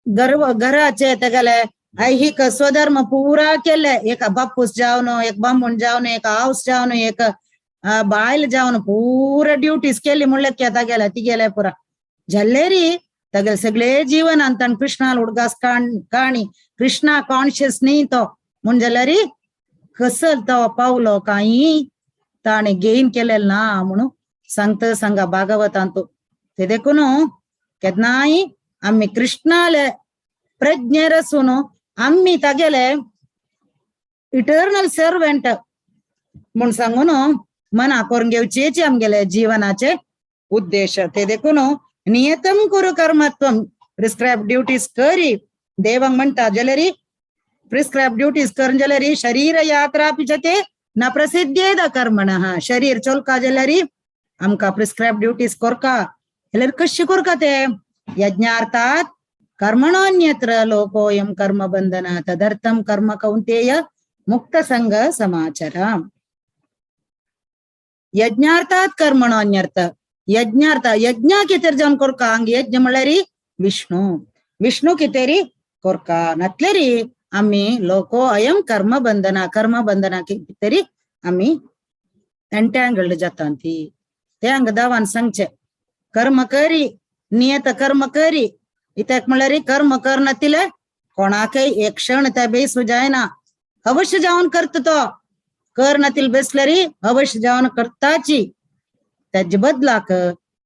गर्व घराचे तागेले ऐहिक स्वधर्म पुरा केले. एक बापूस जावन एक बामण जावन एक हावस जावन एक बायल जावन पुरा ड्युटीज केली म्हणल्यार तागेले तिगेले पुरा जाल्लेरी तागेले सगळे जीवनांत ताणें कृष्णाल उडगास काणी कृष्णा कॉन्शियस न्ही तो म्हूण जाल्यारी कसल तो पावलो कांय ताणें गेन केलें ना म्हणून सांगता सांगा भागवतांतू. ते देखून केन्नाय आमी कृष्णाले प्रज्ञेर आसून आमी तागेले इटर्नल सर्वंट म्हूण सांगून मना करून घेवचेच आमगेले जीवनाचे उद्देश. ते देखून नियतम कुरु कर्मत्वम प्रिस्क्रायब ड्युटीज करी देवांक म्हणटा जाल्यारी प्रिस्क्रायब ड्युटीज करून जाल्यारी शरीर यात्रा ते न प्रसिद्धेद कर्मणः. शरीर चोलका जाल्यारी आमकां प्रिस्क्रायब ड्युटीज कोरका जाल्यार कशें कोरका ते यज्ञार्थात कर्मणोन्यत्र लोकोऽयं कर्म बंधन तदर्थं कर्म कौन्तेय मुक्त संग समाचर. यज्ञार्थात कर्मणोन्यर्थ यज्ञार्थ यज्ञ कितेर जावन कोरका हांग यज्ञ म्हणल्यारी विष्णु विष्णु कितेरी कोरका नातलेरी आमी लोको अयं कर्म बंधना कर्म बंधना कितेरी आमी एंटँगल्ड जाता ती ते हांगा दावान सांगचे कर्म करी नियत कर्म करी इत्याक म्हणल्यार कर्म करनातिले कोणाकय एक क्षण त्या बेसू जायना. अवश्य जावन करता तो कर नातील बेसल्यारी अवश्य जावन करताची त्याचे बदलाक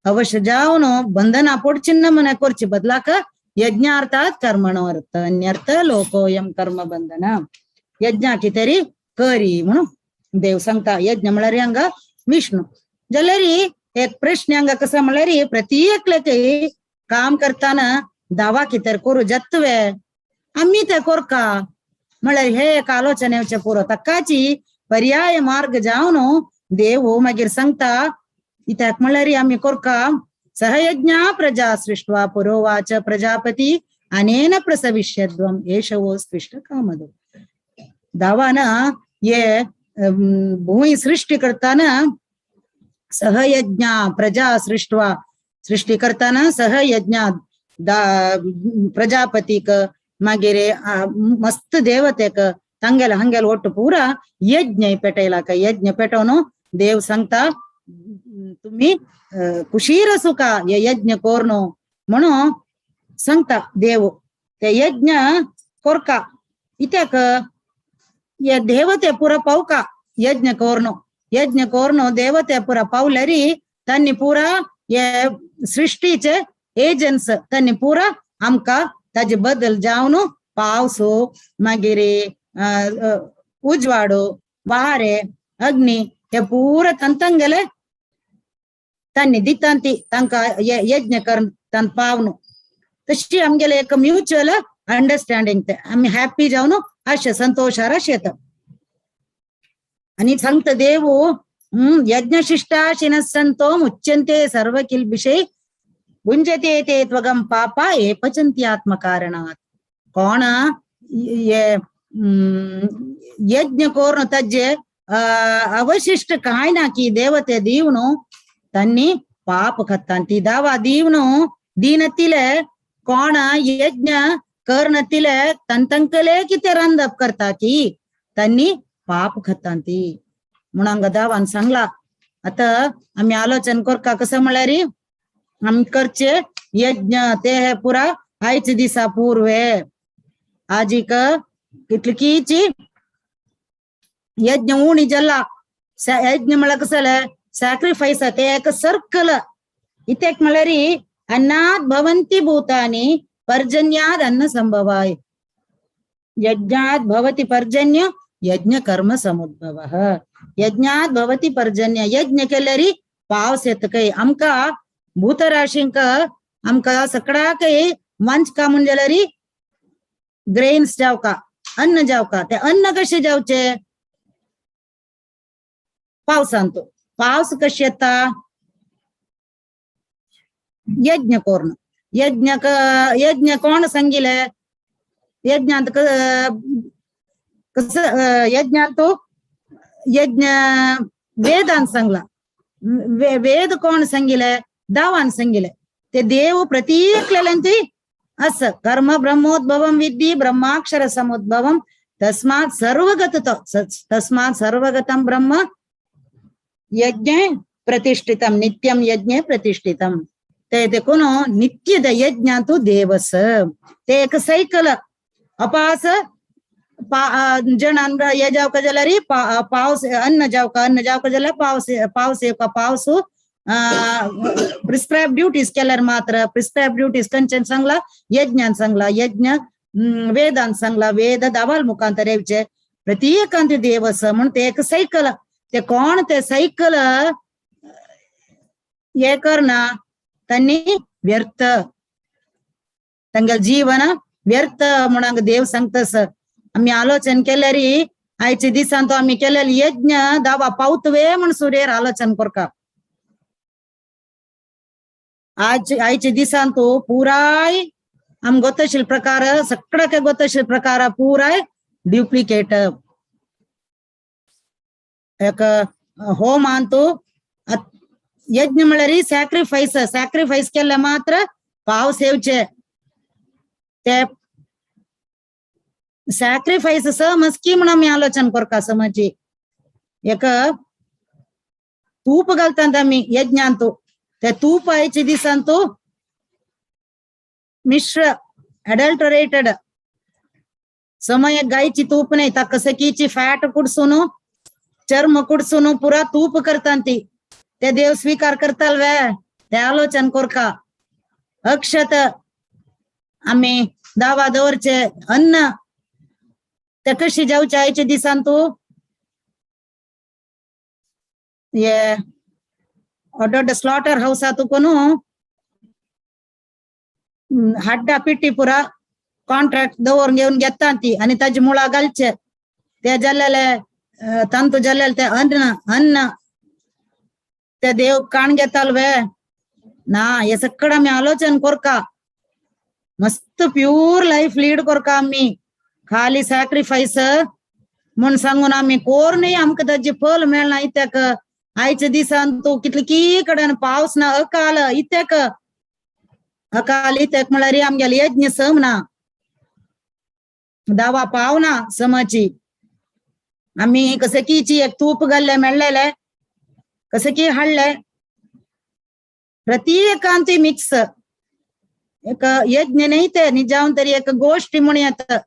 अवश्य जावन बंधना पोडचिन्न म्हण करची बदलाक यज्ञार्थात कर्मणोर्थ अन्यर्थ लोकोयम कर्म बंधन यज्ञा कितेरी करी म्हणून देव सांगता. यज्ञ म्हळ्यार हांगा विष्णू जाल्यारी एक प्रश्न हांगा कसो म्हळ्यार प्रत्येकल्याक काम करताना दावा कितेर करू जातवे आमी ते कोरका म्हळ्यार हे एक आलोचना येवचें पुरो. ताकाची पर्याय मार्ग जावन देव मागीर सांगता इत्याक म्हळ्यार आमी कोरका सहयज्ञा प्रजा सृष्ट्वा पुरोवाच प्रजापती अनेन प्रसविष्यध्वम एषवो स्विष्ट कामदो. दावान ये भूमि सृष्टी करताना सहयज्ञा प्रजा सृष्ट्वा सृष्टी करताना सहयज्ञा प्रजापतीक मागीर मस्त देवतेक तांगेले हांगेले ಒಟ್ಟು ಪೂರಾ यज्ञ पेटयला. यज्ञ पेटोवन देव सांगता तुम्ही कुशीर सुका हे यज्ञ कोरनो म्हणून सांगता देव. ते यज्ञ कोरका इत्याक हे देवते पुरा पावका यज्ञ कोरनो यज्ञ कोरनो देवते पुरा पावल्यारी तांणी पुरा हे सृष्टीचे एजन्स तांणी पुरा आमकां ताजे बदल जावन पावसो मागीर उजवाडो वारे अग्नी हे पुरा तांगेले तांणी दिता ती तांकां यज्ञ कर तान पावन. तशी आमगेले एक म्युच्युअल अंडरस्टँडिंग ते आमी हॅपी जावन अशें संतोषार अशें येता. आनी सांगता देव यज्ञशिष्टाशिनः संतो मुच्यन्ते सर्व किल्बिषै भुञ्जते ते त्वगं पापा ये पचन्ति आत्मकारणात्. कोण यज्ञ कोर्न तज्जे अवशिष्ट कांय ना की देवते दीवनु तांणी पाप खातांती दावा दीवनु दीनतिले कोण यज्ञ करनतिले तंतंकले कितें रांदप करता की तांणी पाप खातांती म्हणून हांगा दावान सांगला. आतां आमी आलोचन करका कसं म्हळ्यार आमी करचे यज्ञ ते हे पुरा आयचे दिसा पूर्वे आजीक कितलीची यज्ञ उणी जाला. यज्ञ म्हळ्यार कसं जालें सॅक्रिफायस ते एक सर्कल. इत्याक म्हळ्यार अन्नात् भवन्ति भूतानि पर्जन्याद अन्न संभवाय यज्ञात भवति पर्जन्य यज्ञ कर्म समुद्भवः यज्ञात भवति पर्जन्य यज्ञ केल्यारी पावस येता काय आमकां भूतराशींक आमकां सगळ्याकय वंच का म्हण जाल्यारी ग्रेन्स जावका अन्न जावका ते अन्न कशें जावचे पावसांत पावस कशें येता यज्ञ करून यज्ञ यज्ञ कोण सांगिले यज्ञांत कसं यज्ञांत यज्ञ वेदान सांगला वेद कोण सांगिले दावान सांगिले ते देव प्रत्येकलेल्यांती असं कर्म ब्रह्मोद्भवम विद्धी ब्रह्माक्षर समुद्भवम तस्मात् सर्वगत तस्मात् सर्वगतम ब्रह्म यज्ञे प्रतिष्ठितम नित्यम यज्ञे प्रतिष्ठितम ते देखून नित्यद यज्ञांतु देवस ते एक सायकल अपास जणान हे जावका जाल्यार पावस अन्न जावका जाल्यार पावस पावस येवका पावस प्रिस्क्रायब ड्युटीज केल्यार मात्र प्रिस्क्रायब ड्युटीज खंयच्यान सांगला यज्ञान सांगला यज्ञ वेदान सांगला वेद दावाल मुखांतर येवचे प्रत्येकांत देवस म्हण ते एक सायकल ते कोण ते सायकल हे करना त्यांनी व्यर्थ तांगेले जीवन व्यर्थ म्हणून देव सांगतस. आमी आलोचन केल्यारी आयच्या दिसान तो आमी केलेले यज्ञ दावा पावतवे म्हण सुरेर आलोचन करका. आज आयच्या दिसान तो पुराय आम गोतशील प्रकार सगळ्या गोतशील प्रकार पुराय ड्युप्लिकेट एक होमान तो यज्ञ म्हळ्यार सॅक्रिफायस सॅक्रिफायस केले मात्र पावस येवचे ते सॅक्रिफायस समजकी म्हणून आमी आलोचन करका समजी एक तूप घालतात आमी यज्ञांतू ते तूप आयचे दिसांतू मिश्र अडल्टरेटेड समय गायची तूप नाही ता कसकीची फॅट कुडसून चर्म कुडसून पुरा तूप करतात ती ते देव स्वीकार करताल वे ते आलोचन करका. अक्षत आमी दावा दवरचे अन्न ते कशी जावचे आयचे दिसान तू हे ದೊಡ್ಡ ಸ್ಲಾಟರ್ ಹೌಸ್ ಆತುಕೊನು हड्डा पिट्टी पुरा कॉन्ट्रॅक्ट दवरून घेवन घेता ती आनी ताजे मुळां घालचे ते जाल्लेले तंतू जाल्लेले ते अन्न अन्न ते देव काण घेताल वे ना हे सगळं आमी आलोचन करका. मस्त प्यूर लायफ लीड करका आमी खाली सॅक्रिफायस म्हूण सांगून आमी कोरनूय आमकां ताजे फल मेळना इत्याक आयच्या दिसान तूं कितले की कडेन पावस ना अकाल इत्याक अकाल इत्याक म्हळ्यार आमगेले यज्ञ सम ना दावा पावना समाची आमी कसे कीची एक तूप घाल्ले मेळ्ळेले कसे की हाडले प्रत्येकांत मिक्स एक यज्ञ न्ही ते निजावन तरी एक गोष्टी म्हण येता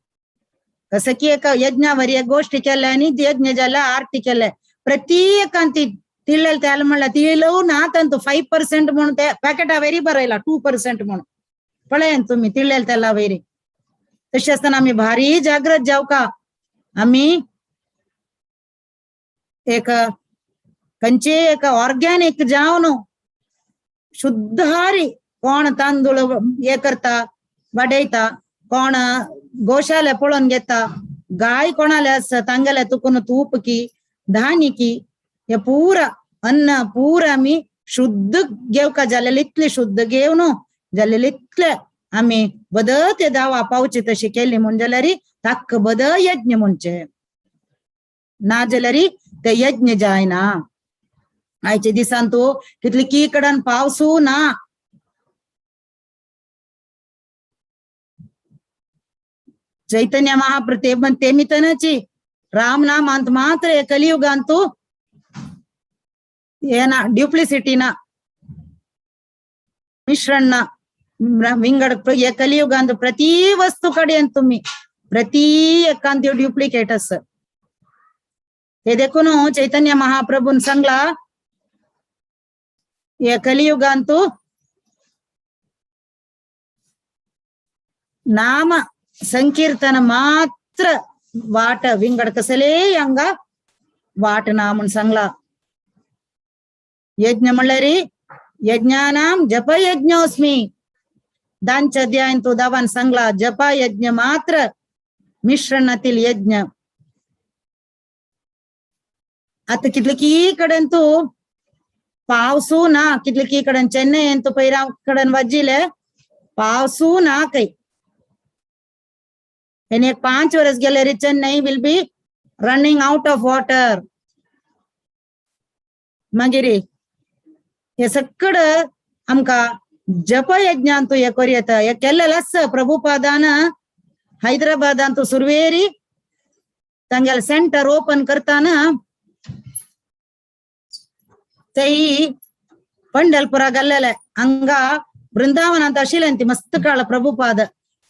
कसे की एक यज्ञावर एक गोष्टी केल्या आनी यज्ञ जाल्या आरती केले प्रत्येकांत तिळ्ळेल त्याला म्हणलं तिळव ना ತಂತು 5% म्हणून ते पॅकेटा वयरी बरयला 2% म्हणून पळयान तुम्ही तिळ्ळेल तेला वयरी. तशें आसतना आमी भारी जागृत जावका आमी एक खंयचे एक ऑर्गॅनिक जावन शुद्धारी कोण तांदूळ हे करता वाडयता कोण गोशाले पळोवन घेता गाय कोणाले आसा तांगेले तुकून तूप की धान्य की हे पुरा अन्न पुरा आमी शुद्ध घेवका जालेले इतले शुद्ध घेवन जालेले इतले आमी बद ते दावा पावचे तशी केली म्हूण जाल्यार ताक बद यज्ञ म्हणचे ना जाल्यार ते यज्ञ जायना. आयच्या दिसान तूं कितले की कडेन पावसू ना चैतन्य महाप्रते तेमितनची राम नामांत मात्र कलियुगांतू ಏನ ಡ್ಯೂಪ್ಲಿಸಿಟಿನ ಮಿಶ್ರಣ ವಿಂಗಡ ಕಲಿಯುಗ ಅಂತ ಪ್ರತಿ ವಸ್ತು ಕಡೆ ಅಂತ तुम्ही ಪ್ರತಿ एकांत ड्युप्लिकेट अस ते देखून चैतन्य महाप्रभून सांगला हे कलियुगांतू नाम संकीर्तन मात्र वाट विंगड कसले हांगा वाट ना म्हूण सांगला. यज्ञ म्हणल्यार यज्ञानाम जप यज्ञोस्मी दानच्या अध्यायान तो दावान सांगला जपा यज्ञ मात्र मिश्रणातील यज्ञ. आता कितले की कडेन तूं पावसू ना, कितले की कडेन चेन्नईन तूं पैरा कडेन वाजिले पावसू ना काही. आनी एक 5 वर्स गेल्यार Chennai will be running out of water. मागीर हे सगळं आमकां जप यज्ञान तूं हे करूं येता. हे केल्लेलें आसा प्रभुपादान हैदराबादान तूं सुरवेरी तांगेले सेंटर ओपन करताना तई पंढरपुरा गेल्लेले हांगा वृंदावनांत आशिल्लें ती मस्त काळ प्रभुपाद.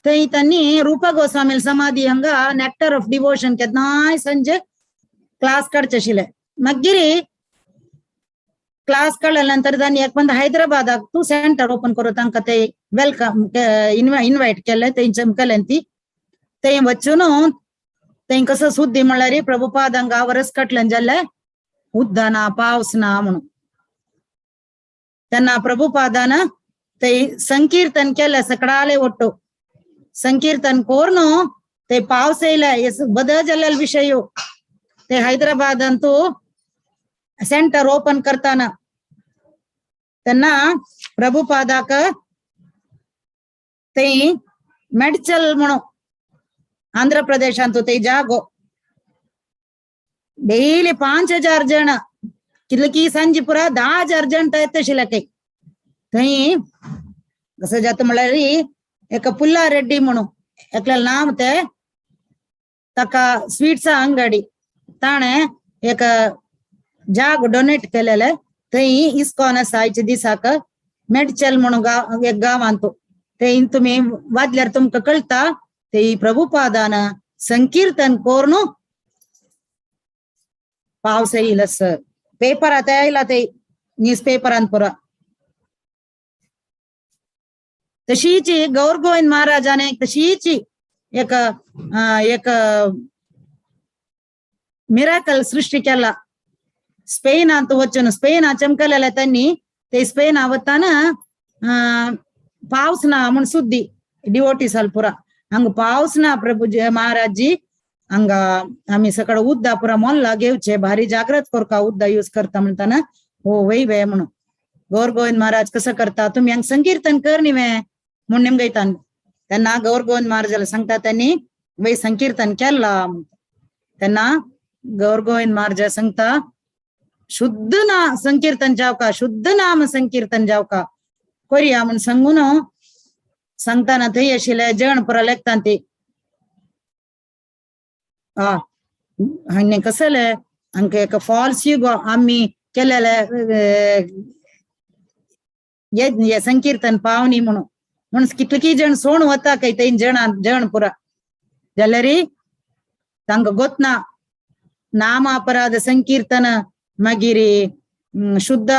थंय तांणी रूपा गोस्वामी समाधी हांगा नेक्टर ऑफ डिवोशन केन्नाय संजे क्लास काडचे आशिल्ले. मागीर क्लास काडल्या नंतर तांणी एक पंद हैदराबादाक तूं सेंटर ओपन करूं तांकां ते welcome invite केलें. थंय चमकलें ती थंय वचून थंय कसो सुद्दी म्हणल्यार प्रभुपाद हांगा वरस काडलें जाल्यार उदक ना पावस ना म्हणून. तेन्ना प्रभुपादान थंय संकीर्तन केलें सकडाले ಒಟ್ಟು संकीर्तन कोर्न ते पावस येयले बदल जाल्ले विशय. ते हैदराबाद अंतू सेंटर ओपन करताना तेन्ना प्रभुपादाक ते मेडचल म्हणून आंध्र प्रदेशांतू ते जागो डेली 5000 जण कितले की सांजे पुरा 10,000 जण येता आशिल्ले काही. थंय कसं जाता म्हणल्यार एका पुल्ला रेड्डी म्हणून एकल्या नाम ते ताका स्वीट्सा अंगडी ताणें एक जाग डोनेट केलेले थंय इस्कॉन आसा आयच्या दिसाक मेडचल म्हणून गांव एक गांवांत. थंय तुमी वाजल्यार तुमकां कळटा ते प्रभुपादान संकीर्तन करून पावस येयलो सर. पेपर आतां आयला ते न्यूज पेपरान पुरा. तशीच गौर गोविंद महाराजाने तशीच एक एक मिराकल सृष्टी केला. स्पेनांत वचून स्पेना चमकलेले त्यांनी ते स्पेना वताना पावस ना म्हूण सुद्दी डिवोटीसाल पुरा हांगा पावस ना प्रभुजी महाराजजी हांगा आमी सकाळ उद्दा पुरा मोल्ला घेवचे भारी जागृत करका उद्दा यूज करता म्हणताना हो वय वे म्हणून. गौर गोविंद महाराज कसं करता तुम्ही हांगा संकीर्तन कर न्ही वे म्हणून नेमगयतान. त्यांना गौर गोविंद महाराजाला सांगता त्यांनी वय संकीर्तन केला. त्यांना गौर गोविंद महाराज सांगता शुद्ध ना संकीर्तन जाव का, शुद्ध नाम संकीर्तन जाव का कोरिया म्हूण सांगून सांगताना थंय आशिल्ले जण पुरा लेखता ती हांणे कसले हांकां एक फॉल्स युगो आमी केलेले संकीर्तन पावनी म्हणून म्हणून कितले जण सोण वता काय थंय जण जण पुरा जाल्यार तांकां गोतना नामापराध संकीर्तन मागीर शुद्ध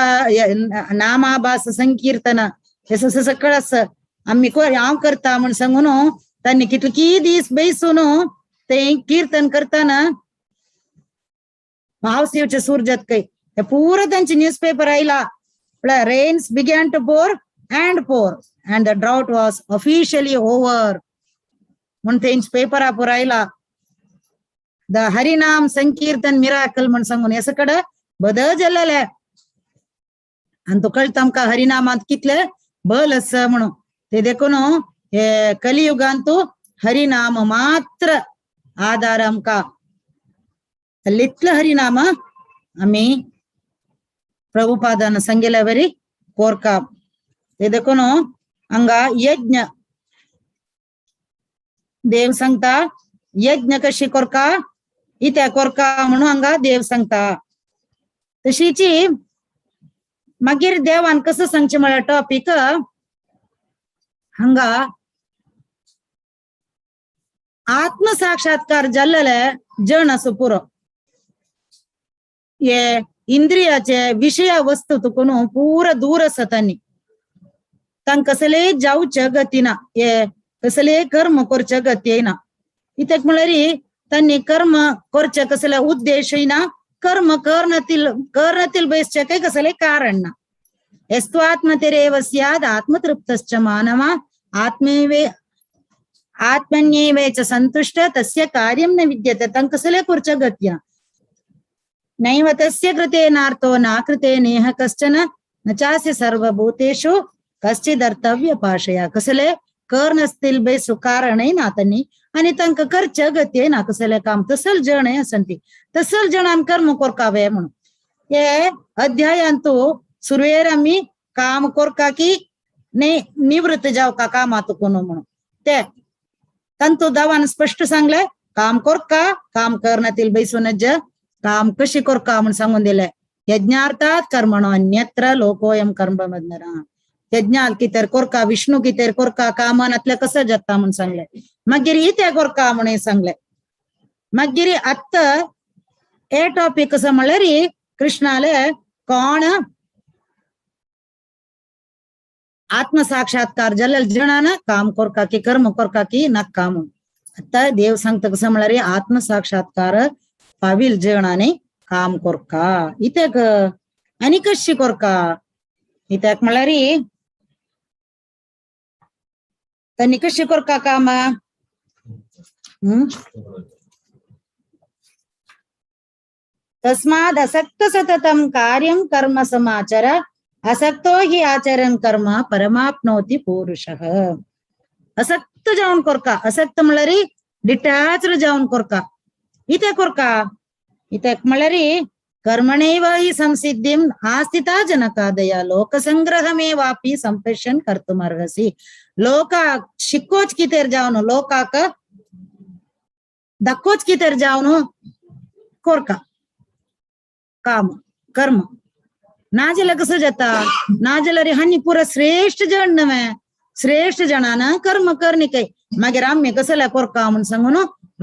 नामाभास संकीर्तन हे सगळं आसा आमी हांव करता म्हूण सांगून तांणी कितले दीस बेसून ते कीर्तन करताना पावस येवचे सूर जात काय हे पुरा तांचे न्यूज पेपर आयला. Rains began to pour and pour and the drought was officially over म्हूण तेंचे पेपरा पुरा आयला. The Harinam Sankirtan miracle म्हूण सांगून हे सगळं बदल जाल्लेले. आनी तो कळटा आमकां हरिनामांत कितले बल आसा म्हणून. ते देखून हे कलियुगांतू हरिनाम मात्र आधार आमकां. इतलें हरिनाम आमी प्रभुपादान सांगिल्ल्या वरी कोरका. ते देखून हांगा यज्ञ देव सांगता यज्ञ कशी कोरका इत्या कोरका म्हणून हांगा देव सांगता. तशीची मागीर देवान कसं सांगचें म्हळ्यार टॉपीक हांगा आत्मसाक्षात्कार जाल्लेले जण आसूं पुरो. हे इंद्रियाचे विषय वस्तू तुकून पुरा दूर आसा तांणी, तांकां कसलेय जावचे गती ना. हे कसले कर्म करचे गती ना. इत्याक म्हळ्यार तांणी कर्म करचे कसले उद्देश ना, कर्म करनतील करनतील बयसचे काय कसले कारण ना. यस्त्वात्मतिरेव स्याद आत्मतृप्तश्च मानव आत्मेवे आत्मन्येव च संतुष्ट तस्य कार्यं न विद्यते. तांकां कसले करचे गती ना. नैव तस्य कृते नार्थो न कृते नेह कश्चन न चास्य सर्वभूतेषु कश्चिदर्थव्य पाशया. कसले कर नसतील बेसू कारणय ना त्यांनी आणि तांकां करचे गती ना कसले काम. तसल जण आसंती तसल जणान कर्म कोरकावे म्हणून हे अध्यायांतु सुरवेर आमी काम कोरका की निवृत्त जावका कामात कोण म्हणून ते तांतू दावान स्पष्ट सांगले काम कोरका काम करण्यातील बैसून काम कशी कोरका म्हणून सांगून दिले. यज्ञार्थात कर्मणो अन्यत्र लोकोयम कर्म बंधना. यज्ञात कितेर कोरका विष्णू कितेर कोरका कामानातले कसं जाता म्हणून सांगले. मागीर इते कोरका म्हणून सांगले. मागीर आत्ता हे टॉपिक कसं म्हणल्यार कृष्णाले कोण आत्मसाक्षात्कार जाल्ल्या जणान काम कोरका की कर्म कोरका की नक्का म्हणून. आता देव सांगता कसं म्हणल्यार आत्मसाक्षात्कार पावील जणाने काम कोरका इत्याक आनी कशी कोरका इत्याक म्हणल्यार तांणी कशी कोरका काम. तस्माद् असक्त सततं कार्यं कर्म समाचर असक्तो हि आचरण कर्म परमाप्नोति पुरुषः. असक्त जावन कोरका. असक्त म्हणल्यार डिटॅच्ड जावन कोरका. इत्याक कोरका इत्याक म्हणल्यार कर्मणैव हि संसिद्धिं आस्थिता जनकादया लोकसंग्रहमेवापि संप्रेषण कर्तुमर्हसि. लोकाक शिकोच कितेर जावन लोकाक दाखोच कितेर जावन कोरका काम कर्म. नाजाल्यार कसं जाता, नाजाल्यार हांणी पुरा श्रेष्ठ जण न्हय, श्रेष्ठ जणान कर्म करणी काय मागीर आमी कसल्या कोरका म्हणून सांगून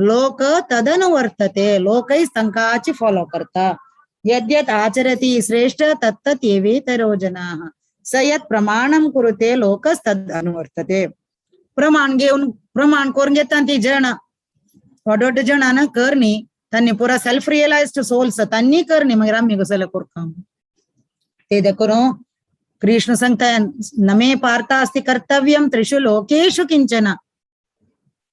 लोक तदनुवर्तते लोकय तांकांची फॉलो करता. यद्यत् आचरति श्रेष्ठ तत्तदेवेतरो जनाः स यत् प्रमाणं कुरुते लोकस्तद् अनुवर्तते. प्रमाण घेवन प्रमाण करून घेता ती जण व्हड व्हड जणान करणी तांणी पुरा सेल्फ रियलाइज्ड सोल्स तांणी करणी मागीर आमी कसले कोरका. ते देखून कृष्ण सांगता नमे पार्थास्ति कर्तव्यं त्रिषु लोकेषु किंचन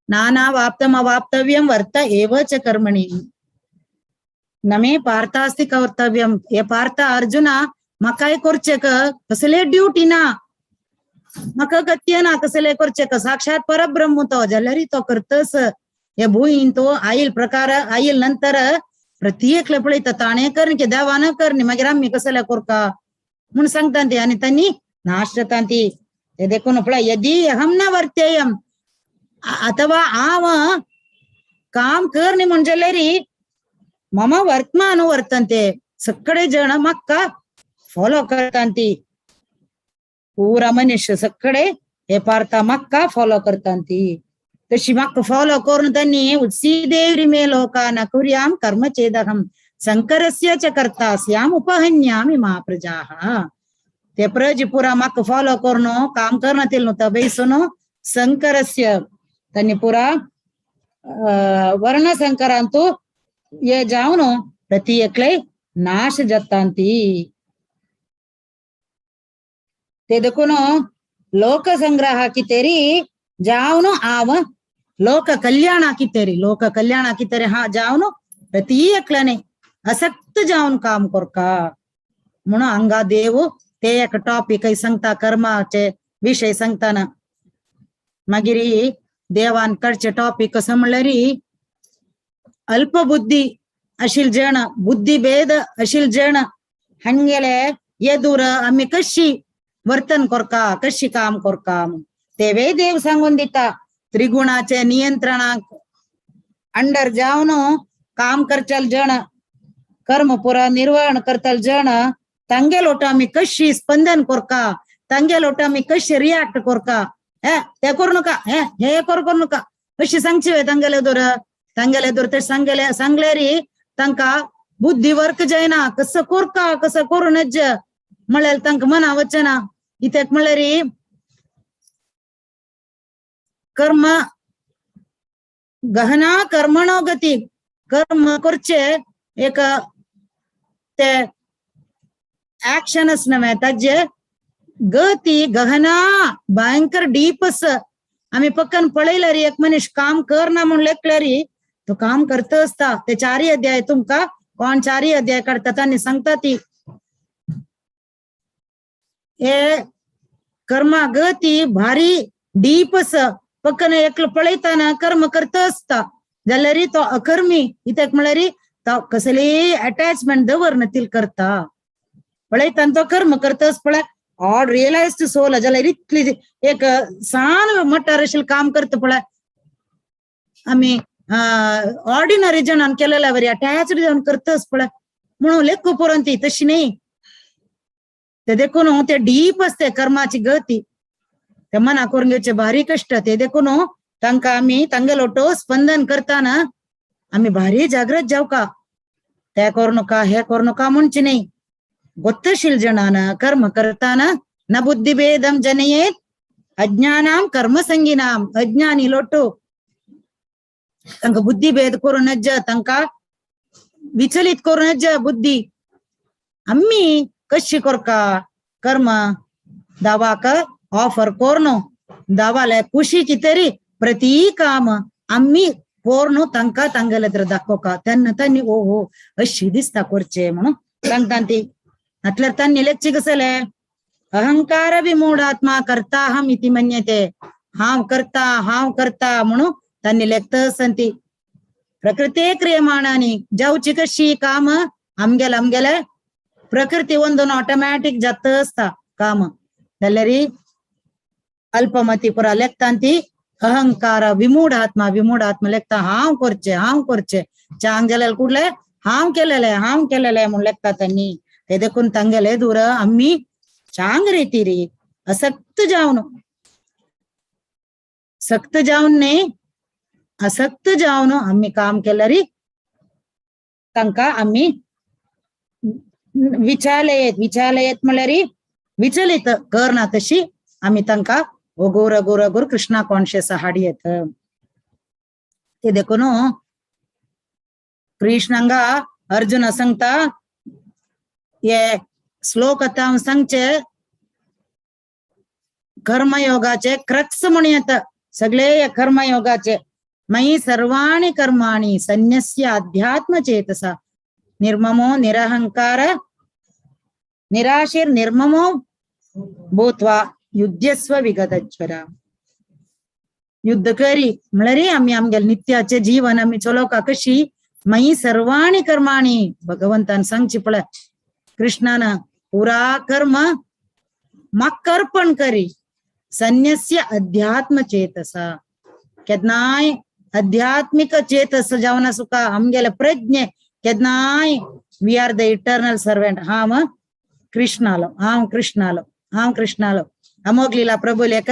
नाना वाप्तम अवाप्तव्यं वर्त एव च कर्मणि. नमे पार्थास्ति कर्तव्यं हे पार्थ अर्जुना म्हाकाय करचें कसले ड्युटी ना, म्हाका गत्य ना कसले करचें, साक्षात परब्रह्म तो जाल्यार तो करतस. हे भुंयीन तो आईल प्रकार आईल नंतर प्रत्येकले पळयता ताणें करणी देवान करणी मागीर आमी कसले कोरका म्हणून सांगता ती आनी तांणी नाश जाता ती. ते देखून पळय यदि अहं न वर्तेयम अथवा हांव काम करणी म्हण जाल्यार मम वर्त्मा अनुवर्तन्ते. सगळे जण म्हाका फॉलो करता ती पुरा मनुष्य सगळे हे पार्था म्हाका फॉलो करता ती. तशी म्हाका फॉलो करून तांणी उत्सीदेवरी मे लोका न कुर्याम कर्म चेदहं संकरस्य च कर्ता स्याम उपहन्यामि मा प्रजाः. ते प्रज पुरा म्हाका फॉलो करून काम करना न्हू तबेसून संकरस्य तांणी पुरा वर्ण संकरांतु हे जावन प्रति एकले नाश जाता ती. ते देखून लोकसंग्रह कितेरी जावन हांव लोक कल्याणा कितेरी लोक कल्याणा कितेरी हा जावन प्रति एकल्याने असक्त जावन काम कोरका म्हणून हांगा देव ते एक टॉपिक सांगता कर्माचे विशय सांगताना. मागीर देवान कडचे टॉपिक कसं म्हणल्यार अल्पबुद्धी अशील जण बुद्धिभेद अशील जण हांगेले येदूर आमी कशी वर्तन कोरका कशी काम कोरका तेवे देव सांगून दिता. त्रिगुणाचे नियंत्रणाक अंडर जावन काम करचल जण कर्म पुरा निर्वहण करतल जण तांगे लोट आमी कशी स्पंदन कोरका तांगे लोट आमी कशी रिॲक्ट कोरका हे ते करू नका हे हे करू नका अशी सांगची वे तांगेले दोर तांगेले दोर ते सांगले सांगल्यारी तांकां बुद्धी वर्क जायना कसं कोरका कसं करू नज म्हणल्यार तांकां मना वचना. कित्याक म्हणल्यार कर्म गहना कर्मणो गती कर्म करचे एक ते ऍक्शनच नव्हे ताजे गती गहना भयंकर डीपस. आमी पक्कन पळयल्यार एक मनीस काम करना म्हूण लेखल्यार तो काम करता आसता. ते चारी अध्याय तुमकां कोण चारी अध्याय काडटा आनी सांगता ती हे कर्मा गती भारी डीपस. पक्कन एकलो पळयतना कर्म करता आसता जाल्यार तो अकर्मी कित्याक म्हळ्यार तो कसलीय अटॅचमेंट दवरना तील करता. पळयतना तो कर्म करताच पळय ऑड रियलायज सोल जाल्यार इतली एक सान मटार अशें काम करता पळय. आमी ऑर्डिनरी जणान केलेल्या वरी अटॅच्ड जावन करताच पळय म्हणून लेखू पुरोन ती तशी न्ही. ते देखून ते डीप आसते कर्माची गती ते मना करून घेवचे भारी कश्ट. ते देखून तांकां आमी तांगेलो स्पंदन करताना आमी भारी जागृत जावका. ते करू नका हे करू नका म्हणचे न्ही. गोत्तशील जणान कर्म करताना न बुद्धिभेदम जनयेत अज्ञानाम कर्मसंगिनाम. अज्ञानी लोटो तांकां बुद्धिभेद करूं नज तांकां विचलित करूं नज बुद्धी. आमी कशी करका कर्म दावाक ऑफर कोरनो दावाले कुशीची तरी प्रतीकाम आमी कोरनो तांकां तांगेले तर दाखोवका तेन्ना तांणी ओ हो अशी दिसता करचे म्हणून सांगता ती. म्हटल्यार तांणी लेखचे कसले अहंकार विमूढात्मा करता अहम इति मन्यते. हांव करता हांव करता म्हणून तांणी लेखता ती. प्रकृते क्रियमाणानी जावची कशी काम आमगेले आमगेले प्रकृती वंदून ऑटोमॅटीक जाता आसता काम. जाल्यार अल्पमती पुरा लेखता ती अहंकार विमूढात्मा विमूढात्मा लेखता हांव करचे हांव करचे चांग जाल्यार कुडले हांव केलेले हांव केलेले म्हूण लेखता तांणी. ते देखून तांगेले दूर आमी चांग रिती री असक्त जावन सक्त जावन न्ही असक्त जावन आमी काम केल्यार तांकां आमी विचालयेत. विचालयेत म्हळ्यार विचलित करना तशी आमी तांकां अगोर अगोर अगोर कृष्णा कॉन्शियस हाडयेत. ते देखून कृष्ण हांगा अर्जुन सांगता हे श्लोक आतां हांव सांगचे कर्मयोगाचे क्रक्स म्हण येता सगळे कर्मयोगाचे. मयि सर्वाणि कर्माणि सन्यस्य अध्यात्म चेतसा निर्ममो निरहंकार निराशीर निर्ममो भूत्वा युद्धस्व विगतज्वरा. युद्ध करी म्हळ्यार आमी आमगेले नित्याचे जीवन आमी चलोवका कशी मयि सर्वाणि कर्माणि भगवंतान सांगची पळय कृष्णान पुरा कर्म म्हाका अर्पण करी सन्यस्य अध्यात्म चेतसा. केन्नाय आध्यात्मिक चेतस जावन आसूका आमगेले प्रज्ञे केन्नाय we are the eternal servant. हांव कृष्णालो हांव कृष्णालो हांव कृष्णालो. अमोघ लीला प्रभू लेख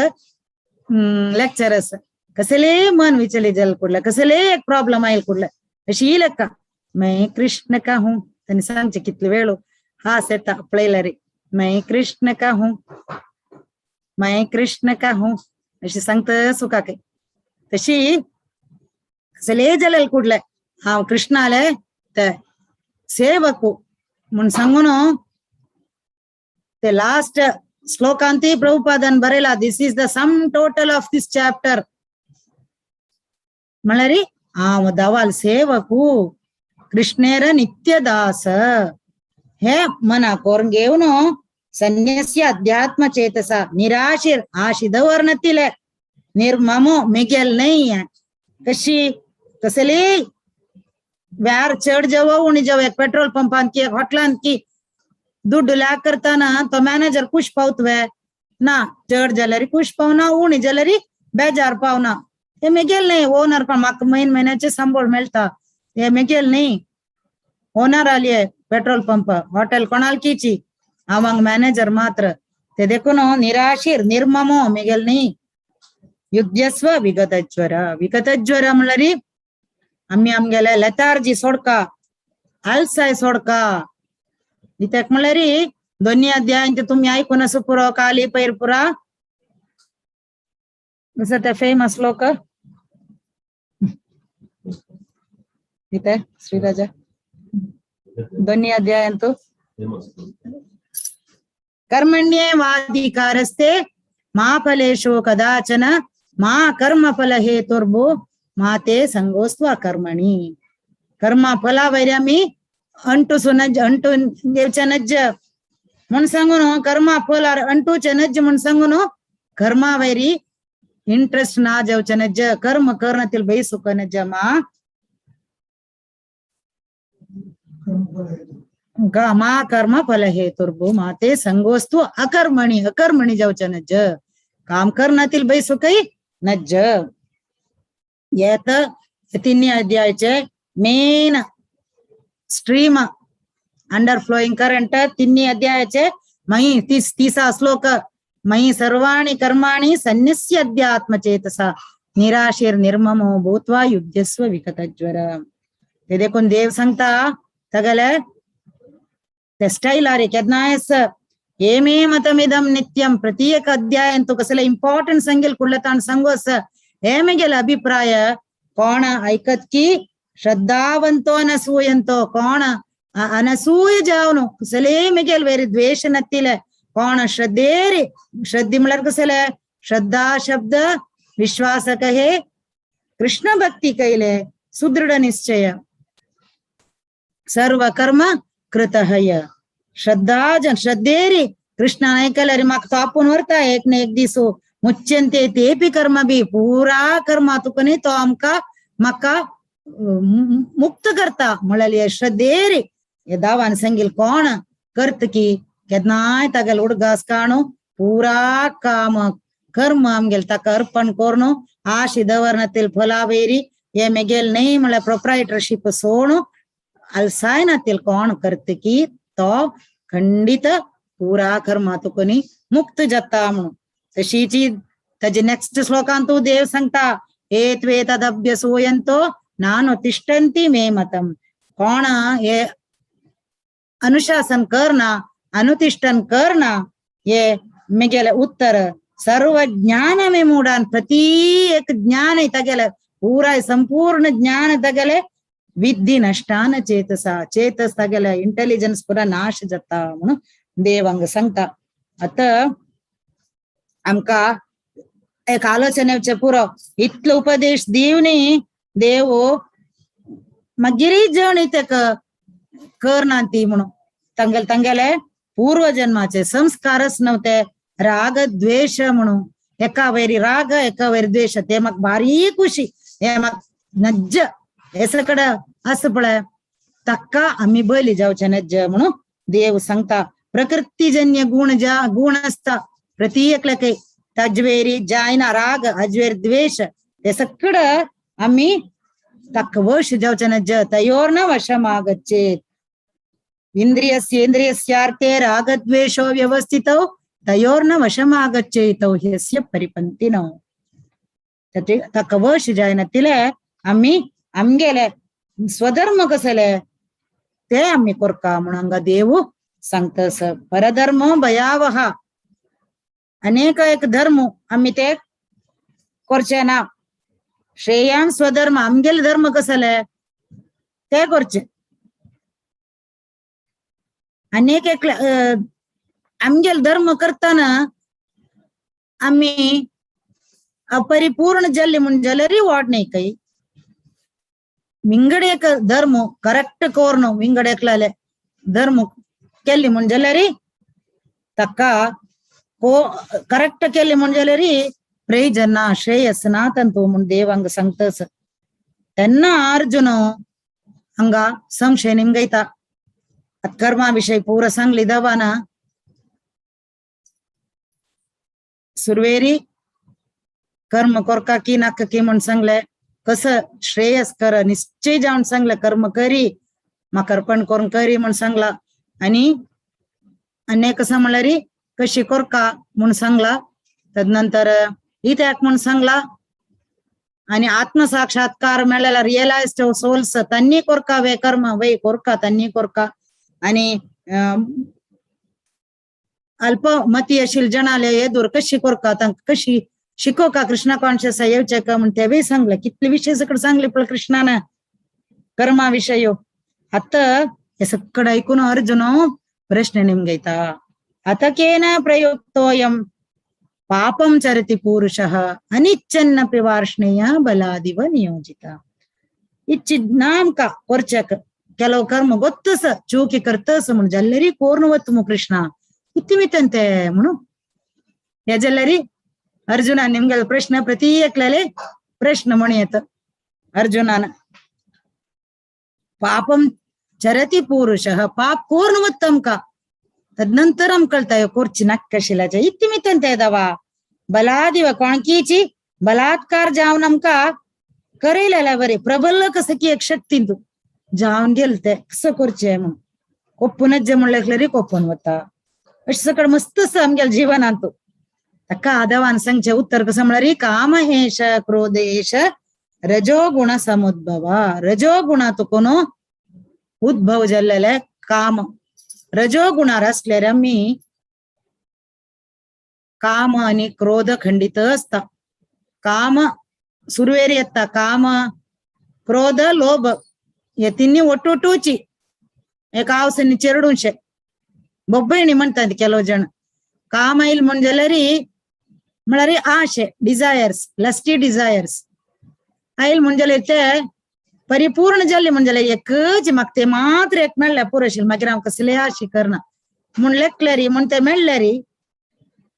लेक्चर आसा कसले मन विचलित जाल कुडले कसले एक प्रॉब्लम आयल कुडले अशी लेखा मैं कृष्ण का हूं. तांणी सांगचे कितले वेळो हास येता पळयल्यार मैं कृष्ण का हूं मैं कृष्ण का हूं अशी सांगता सुका काय तशी कसले जालेल कुडले हांव कृष्णाले ते सेवकू म्हूण सांगून ते लास्ट श्लोकांती प्रभुपादान बरयला this is the sum total of this chapter. म्हळ्यार हांव दवाल सेवकू कृष्णेर नित्य दास हे मना कोरून घेवन सन्यस्य अध्यात्म चेतसा निराशीर आशी दवरनतिले निर्ममो मिगेल न्ही कशी कसली व्यार चड जावो उणी जावो एक पेट्रोल पंपान की एक हॉटलान की दुड्डू ल्याक करताना तो मॅनेजर खुश पावतवे ना चड जाल्यार खुश पावना उणी जाल्यार बेजार पावना. ते मेगेल न्ही ओनर पण म्हाका म्हयन म्हयन्याचे संबळ मेळटा ते मेगेल न्ही. ओनर आलिये पेट्रोल पंप हॉटेल कोणालकीची हांव हांगा मॅनेजर मात्र. ते देखून निराशीर निर्ममो मेगेल न्ही. युद्धस्व विगतज्वर विगतज्वर म्हणल्यार आमी आमगेले लेतार्जी सोडका आलसाय सोडका. कित्याक म्हणल्यार दोन्ही अध्यायांचे तुमी आयकून आसूं पुरो काली पैर पुरा कसं ते फेमस श्लोक इथे श्रीराजा दोन्ही अध्यायांतु कर्मण्येवाधिकारस्ते मा फलेषु कदाचन मा कर्मफल हेतुर्भू माते संगोस्त्व कर्मणि. कर्म फला वैर्यामी अंटू सुनज अंटू येवचे नज्ज म्हूण सांगून कर्मा फल अंटूचे नज्ज म्हूण सांगून कर्मा वैरी इंट्रेस्ट ना जावचे नज्ज कर्म करण्यातील बैसुक नज्ज मा मा कर्म फल हेतुर्भू माते संगोस्तु अकर्मणि अकर्मणि जावचे नज्ज काम करण्यातील बैसुकही नज्ज. येत तिन्ही अध्यायाचे main stream under flowing current तिन्ही अध्यायाचे मयी 30 श्लोक मयी सर्वाणि कर्माणि सन्न्यस्य अध्यात्मचेतसा निराशीर निर्ममो भूत्वा युध्यस्व विगतज्वर. ते देखून देव सांगता सगळे ते स्टाईल आरे केन्नाय एमे मतमिदं नित्यं प्रत्येक अध्यायंतु कसले इम्पॉर्टंट सांगेल कुडले ताण सांगू असं हे मेगेल अभिप्राय कोण ऐकत की श्रद्धावंतो अनसूयंतो कोण अनसूय जावनु कसले मेगेल वेरी द्वेष नत्तिले कोण श्रद्धेरी श्रद्धे म्हळ्यार कसले श्रद्धा शब्द विश्वास कहे कृष्ण भक्ती कैले सुदृढ निश्चय सर्व कर्म कृतहय श्रद्धा जन श्रद्धेरी कृष्ण ऐकल्यार म्हाका तो आपून व्हरता एक न एक दिसू मुच्यंते तेपी कर्म बी पुरा कर्मा तुका न्ही तो आमकां म्हाका मुक्त करता म्हळ्यार श्रद्धेरी हे दावान सांगील कोण करत की केन्नाय तागेल उडगास काणू पुरा काम कर्म आमगेल ताका अर्पण करून आशी दवरनातील फलावेरी हे मेगेल न्ही म्हळ्यार प्रोप्रायटरशीप सोडून अल्सायनातील कोण करत की तो खंडित पुरा कर्मा तुका न्ही मुक्त जाता म्हणून. तशीची ताजे नेक्स्ट श्लोकांत तू देव सांगता एत्वे तदभ्यसूयंतो नानु तिष्ठन्ति मे मतम. कोण हे अनुशासन करना अनुतिष्ठन करना हे मेगेले उत्तर सर्व ज्ञान मे मूडान प्रत्येक ज्ञान तगेले पूरा संपूर्ण ज्ञान तगेले विद्धि नष्टान चेतसा चेतस तगेले इंटेलिजन्स पुरा नाश जाता म्हणून देव हांगा सांगता. आतां आमकां एक आलोचना येवचें पुरो इतलो उपदेश दिवनी देव मागीर जण इतेक करना ती म्हणून तांगेले तांगेले पूर्वजन्माचे संस्कारच नव्हते राग द्वेष म्हणून एका वैरी राग एका वैरी द्वेष ते म्हाका भारी खुशी हे म्हाका नज्ज हे सगळं आसा पळय ताका आमी बळी जावचे नज्ज म्हणून देव सांगता. प्रकृतीजन्य गुण ज्या गुण आसता प्रत्येकल्याक तजवेरी जायना राग अजवेर द्वेष हे सगळं आमी ताका वश जावचे नज्ज तयोर न वशम आगच्छेत् इंद्रियस्येन्द्रियस्यार्थे रागद्वेषो व्यवस्थितौ तयोर्न वशम आगच्छेतौ ह्यस्य परिपन्तिनौ. ताका वश जायना तिले आमी आमगेले स्वधर्म कसले ते आमी कोरका म्हणून हांगा देव सांगता. परधर्म भयावह अनेक एक धर्म आमी ते करचे ना श्रेयान स्वधर्म आमगेले धर्म कसले ते करचे अनेक एक आमगेल धर्म करताना आमी अपरिपूर्ण जल्ली म्हूण जाल्यारय वाट न्ही काही विंगड एक धर्म करेक्ट कोर्न विंगड एकलाले धर्म केल्ली म्हूण जाल्यार ताका को करेक्ट केल्ली म्हूण जाल्यार प्रयोजन ना श्रेयस ना तंतू म्हूण देव हांगा सांगताच. तेन्ना अर्जुन हांगा संशय निमगयता कर्मा विषय पूरा सांगली दवाना सुरवेरी कर्म कोरका की नाका की म्हूण सांगले कसं श्रेयस कर निश्चय जावन सांगले कर्म करी म्हाका अर्पण करून करी म्हूण सांगला आनी आनी कसं म्हणल्यार कशी कोरका म्हूण सांगला. तदनंतर इत्याक म्हूण सांगला आणि आत्मसाक्षात्कार मेळ्ळेला रियलाइज्ड सोल्स तांणी कोरका वे कर्म वे कोरका तांणी कोरका आणि अल्पमती अशील जणाले हे दूर कशी कोरका तांकां कशी शिको का कृष्णा कॉन्शियस येवचे का म्हण तेवय सांगले. कितले विशय सकड सांगले पण कृष्णान कर्मा विषय. आता हे सगळं ऐकून अर्जुन प्रश्न निमगयता, अथ केन प्रयुक्तोऽयं पापं चरति पुरुषः अनिच्छन्नपि वार्ष्णेय बलादिव नियोजित. इच्छिद का ಕೊರ್ಚಕ್ ಕೆಲವು ಕರ್ಮ ಗೊತ್ತಸ ಚೂಕಿ ಕರ್ತಸ म्हण ಜಲ್ಲರಿ ಕೋರ್ನು ಒತ್ತು ಕೃಷ್ಣ ಇತ್ತಿಮಿತಂತೆ ಮುಣು ಯಜಲ್ಲರಿ ಅರ್ಜುನ ನಿಮ್ಗೆಲ್ಲ ಪ್ರಶ್ನೆ ಪ್ರತಿ ಎಕ್ಲಲೆ ಪ್ರಶ್ನೆ ಮಣಿಯತ ಅರ್ಜುನನ. ಪಾಪಂ ಚರತಿ ಪುರುಷ ಪಾಪ ಕೋರ್ನು ಒತ್ತಂಕ ತದನಂತರ ಕಳ್ತಾಯ ಕೋರ್ಚಿ ನಕ್ಕಶಿಲಾಚ ಇತ್ತಿಮಿತಂತೆ ಇದಾವ ಬಲಾದಿವ ಕೊಣಕೀಚಿ ಬಲಾತ್ಕಾರ ಜಾವ್ ನಮ್ಕ ಕರೆಯಲ್ಲ ಬರೀ ಪ್ರಬಲ ಕಸಕಿ एक ಶಕ್ತಿಂದು जावन गेलते कसं करचे म्हणून कोप्पूनच जे म्हणले कोपून वता अशें सकळ मस्त आमगेले जीवनांतु. ताका आदवान सांगचें उत्तर कसं म्हळ्यार काम एष क्रोध एष रजोगुण समुद्भव. रजोगुणा तुकून उद्भव जाल्लेले काम. रजोगुणार असल्यार आमी काम आणि क्रोध खंडित असता. काम सुरवेर येता, काम क्रोध लोभ हे तिन्ही ಒಟ್ಟೊಟ್ಟೂಚಿ एक आवसनी चेरडूनशे बೊಬ್ಬೈಣಿ म्हणतात ಕೆಲವು ಜನ. ಕಾಮ ಇಲ್ ಮುಂಜಲರಿ म्हळ्यार ಆಶೆ ಡಿಸೈರ್ಸ್ ಲಸ್ಟಿ ಡಿಸೈರ್ಸ್ ಆಯಿಲ್ ಮುಂಜಾನೆ ते परिपूर्ण जाल्ले म्हणजे एकच म्हाका ते मात्र एक मेळ्ळें पुरो आशिल्लें. मागीर हांव कसले आशी करना म्हूण लेखलेरी म्हूण ते मेळ्ळेरी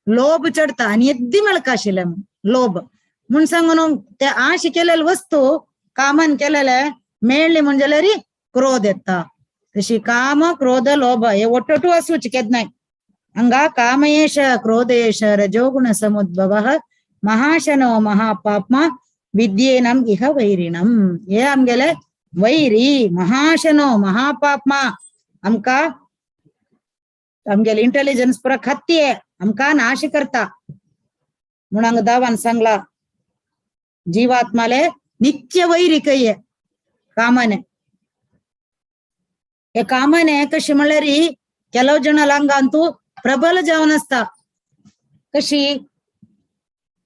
लोभ चडता आनी येद्दी मेळका आशिल्लें म्हूण लोभ म्हूण सांगून ते आशी केलेले वस्तू कामान केलेले मेळ्ळी म्हण जाल्यार क्रोध येता. तशी काम क्रोध लोभ हे ಒಟ್ಟೊಟ್ಟು आसूच केन्नाय. हांगा कामयेश क्रोधेश रजोगुण समुद्भव महाशनो महापाप्मा विद्येनम इह वैरिणम. हे आमगेले वैरी महाशनो महापाप्मा आमका आमगेले इंटेलिजन्स पुरा खात्ये आमका नाश करता म्हूण हांगा दावान सांगला जीवात्माले नित्य वैरी कये कामाने. हे कामाने कशी म्हणल्यार ಕೆಲವು ಜನ अंगांतू प्रबल जावन आसता. कशी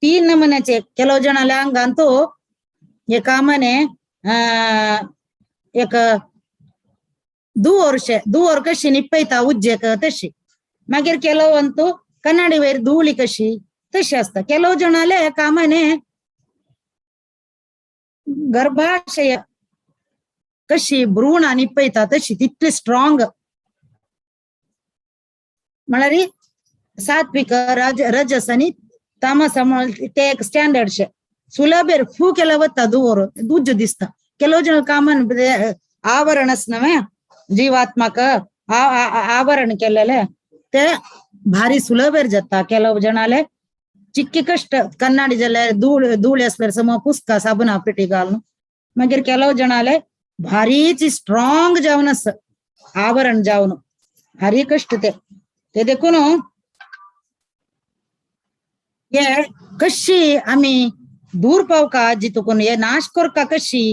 तीन नमुन्याचे ಕೆಲವು ಜನ अंगांतू हे कामाने एक दुवरशे दुवर कशी निपयता उज्जेक तशी. मागीर ಕೆಲವಂತೂ ಕನ್ನಡಿ वयर धुळी कशी तशी आसता. ಕೆಲವು जणाले कामाने गर्भाशय कशी भ्रूण निपयता तशी तितली स्ट्रॉंग म्हळ्यार सात्विक रजस आनी तामस ते एक स्टँडर्ड शे सुलभेर फू केला वता दुवर उज्ज दिसता. ಕೆಲವು जण कामान आवरण नव्हे जीवात्माक आवरण केलेले ते भारी सुलभेर जाता. ಕೆಲವು जणाले चिक्की कष्ट कन्नाडी जाल्यार धूळ धूळ आसल्यार समज पुसता साबुना पेटी घालून. मागीर ಕೆಲವು जणाले भारीच स्ट्रॉंग जावन आसा आवरण जावन भारी कष्ट ते ते देखून हे कशी आमी दूर पावका जितून हे नाश करका कशी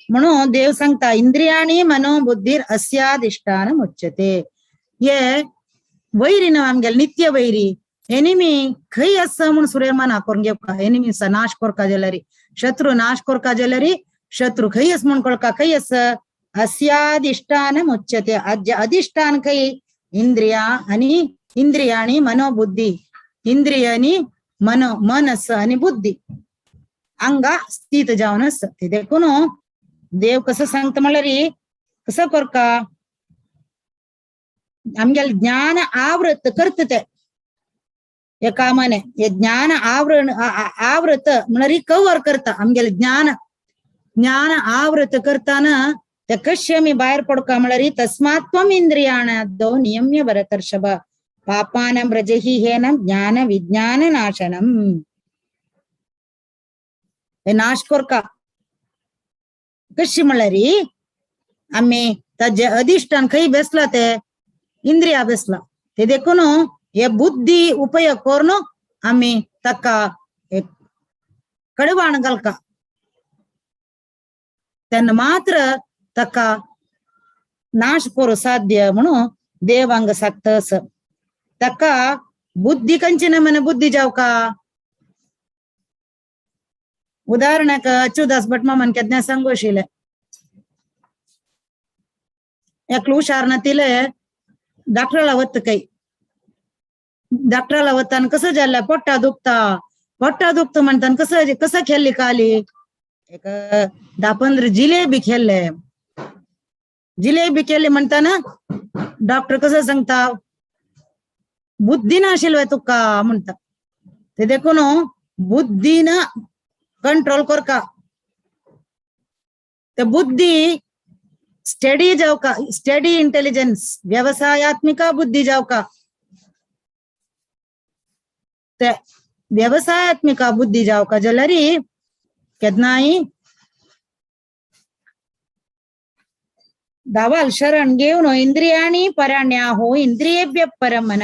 म्हणून देव सांगता इंद्रियाणी मनोबुद्धीर अस्याधिष्ठान मुच्यते. हे वैरी न्हू आमगेले नित्य वैरी एनिमी खंय आसा म्हूण सुरेमान करून घेवका. एनिमी नाश करका जाल्यार शत्रू नाश करका जाल्यार शत्रू खंय आसा म्हूण कळका खंय आसा अस्याधिष्ठान मुच्यते. अधिष्ठान खंय इंद्रिया आणि इंद्रियाणी मनोबुद्धी इंद्रिय आणि मनो मन आसा आणि बुद्धी हांगा स्थित जावन आसा. ते देखून देव कसं सांगता म्हणल्यार कसं करका आमगेले ज्ञान आवृत करता ते हे कामाने. हे ज्ञान आवरण आवृत म्हणल्यार कवर करता आमगेले ज्ञान ज्ञान आवृत करताना ते कशें आमी भायर पडका म्हणल्यार तस्मात् त्वम इंद्रियाणादौ नियम्य भरतर्षभ पापानं व्रजहि हेनं ज्ञान विज्ञान नाशनम. हे नाश करका कशी म्हणल्यार आमी ताजे अधिष्ठान खंय बेसला ते इंद्रिया बेसला ते देखून हे बुद्धी उपयोग करून आमी ताका कडवाण घालका तेन्ना मात्र ताका नाश करूं साध्य म्हणून देव हांगा सांगता. ताका बुद्धी कंची नमुने बुद्धी जावका उदाहरणाक अच्युदास भट मामान केन्ना सांगू आशिल्लें, एकलो हुशार नातिले डॉक्टराला वत काही, डॉक्टराला वतान कसं जाल्लें पोट्टा दुखता, पोट्टा दुखता म्हणतान कसं कसं खेळली काली, एक 10-15 जिलेबी खेळले, जिलेबी केली म्हणताना डॉक्टर कसं सांगता बुद्धी नाशिल्ले तुका म्हणता. ते देखून बुद्धीन कंट्रोल करका, ते बुद्धी स्टडी जावका, स्टडी इंटेलिजन्स व्यवसायात्मिका बुद्धी जावका, ते व्यवसायात्मिका बुद्धी जावका जाल्यार केन्नाय धावाल शरण घेवन इंद्रियाणी पराण्याहो इंद्रियेभ्य परमन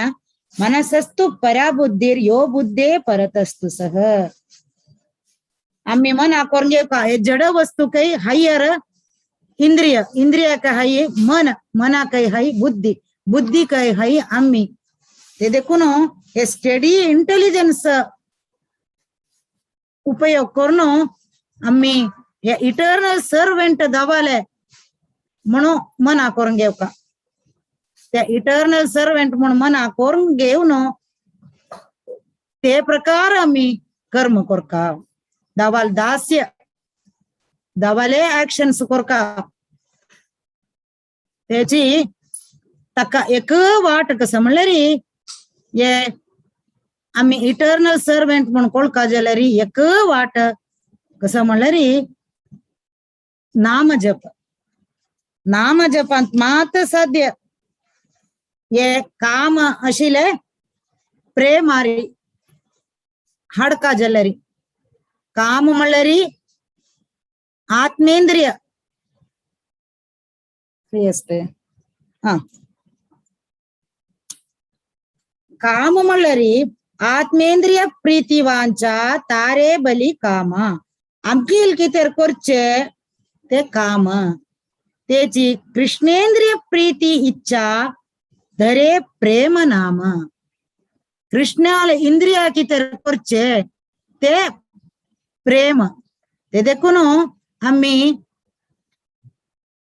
मनसस्तु पराबुद्धीर यो बुद्धे परतस्तु सह. आम्ही मना करून घेवका हे जड वस्तू काही हायर इंद्रिय, इंद्रिय काय हाय मन, मना काही हाय बुद्धी, बुद्धी काय हाय आम्ही. ते देखून हे स्टडी इंटेलिजन्स उपयोग करून आम्ही हे इटर्नल सर्वेंट धावाले म्हणून मना करून घेवका. त्या इटर्नल सर्वेंट म्हणून मना करून घेवन ते प्रकार आम्ही कर्म करका, धावाल दास्य धावाले ऍक्शन्स करका. त्याची ताका एक वाट कसं म्हणल्यार हे आम्ही इटर्नल सर्वेंट म्हणून कोळका जाल्यार एक वाट कसं म्हणल्यार नाम जप. नाम जपांत मात साध्य हे काम आशिल्ले प्रेमारी हाडका जाल्यार काम म्हणल्यार आत्मेंद्रिय फ्री असते. हा काम म्हणल्यार आत्मेंद्रिय प्रीती वांचा तारे बली काम. आमकी कितें करचे ते काम, तेची कृष्णेंद्रिय प्रीती इच्छा धरे प्रेम नाम. कृष्णाले इंद्रिया कितें करचे ते प्रेम. ते देखून आम्ही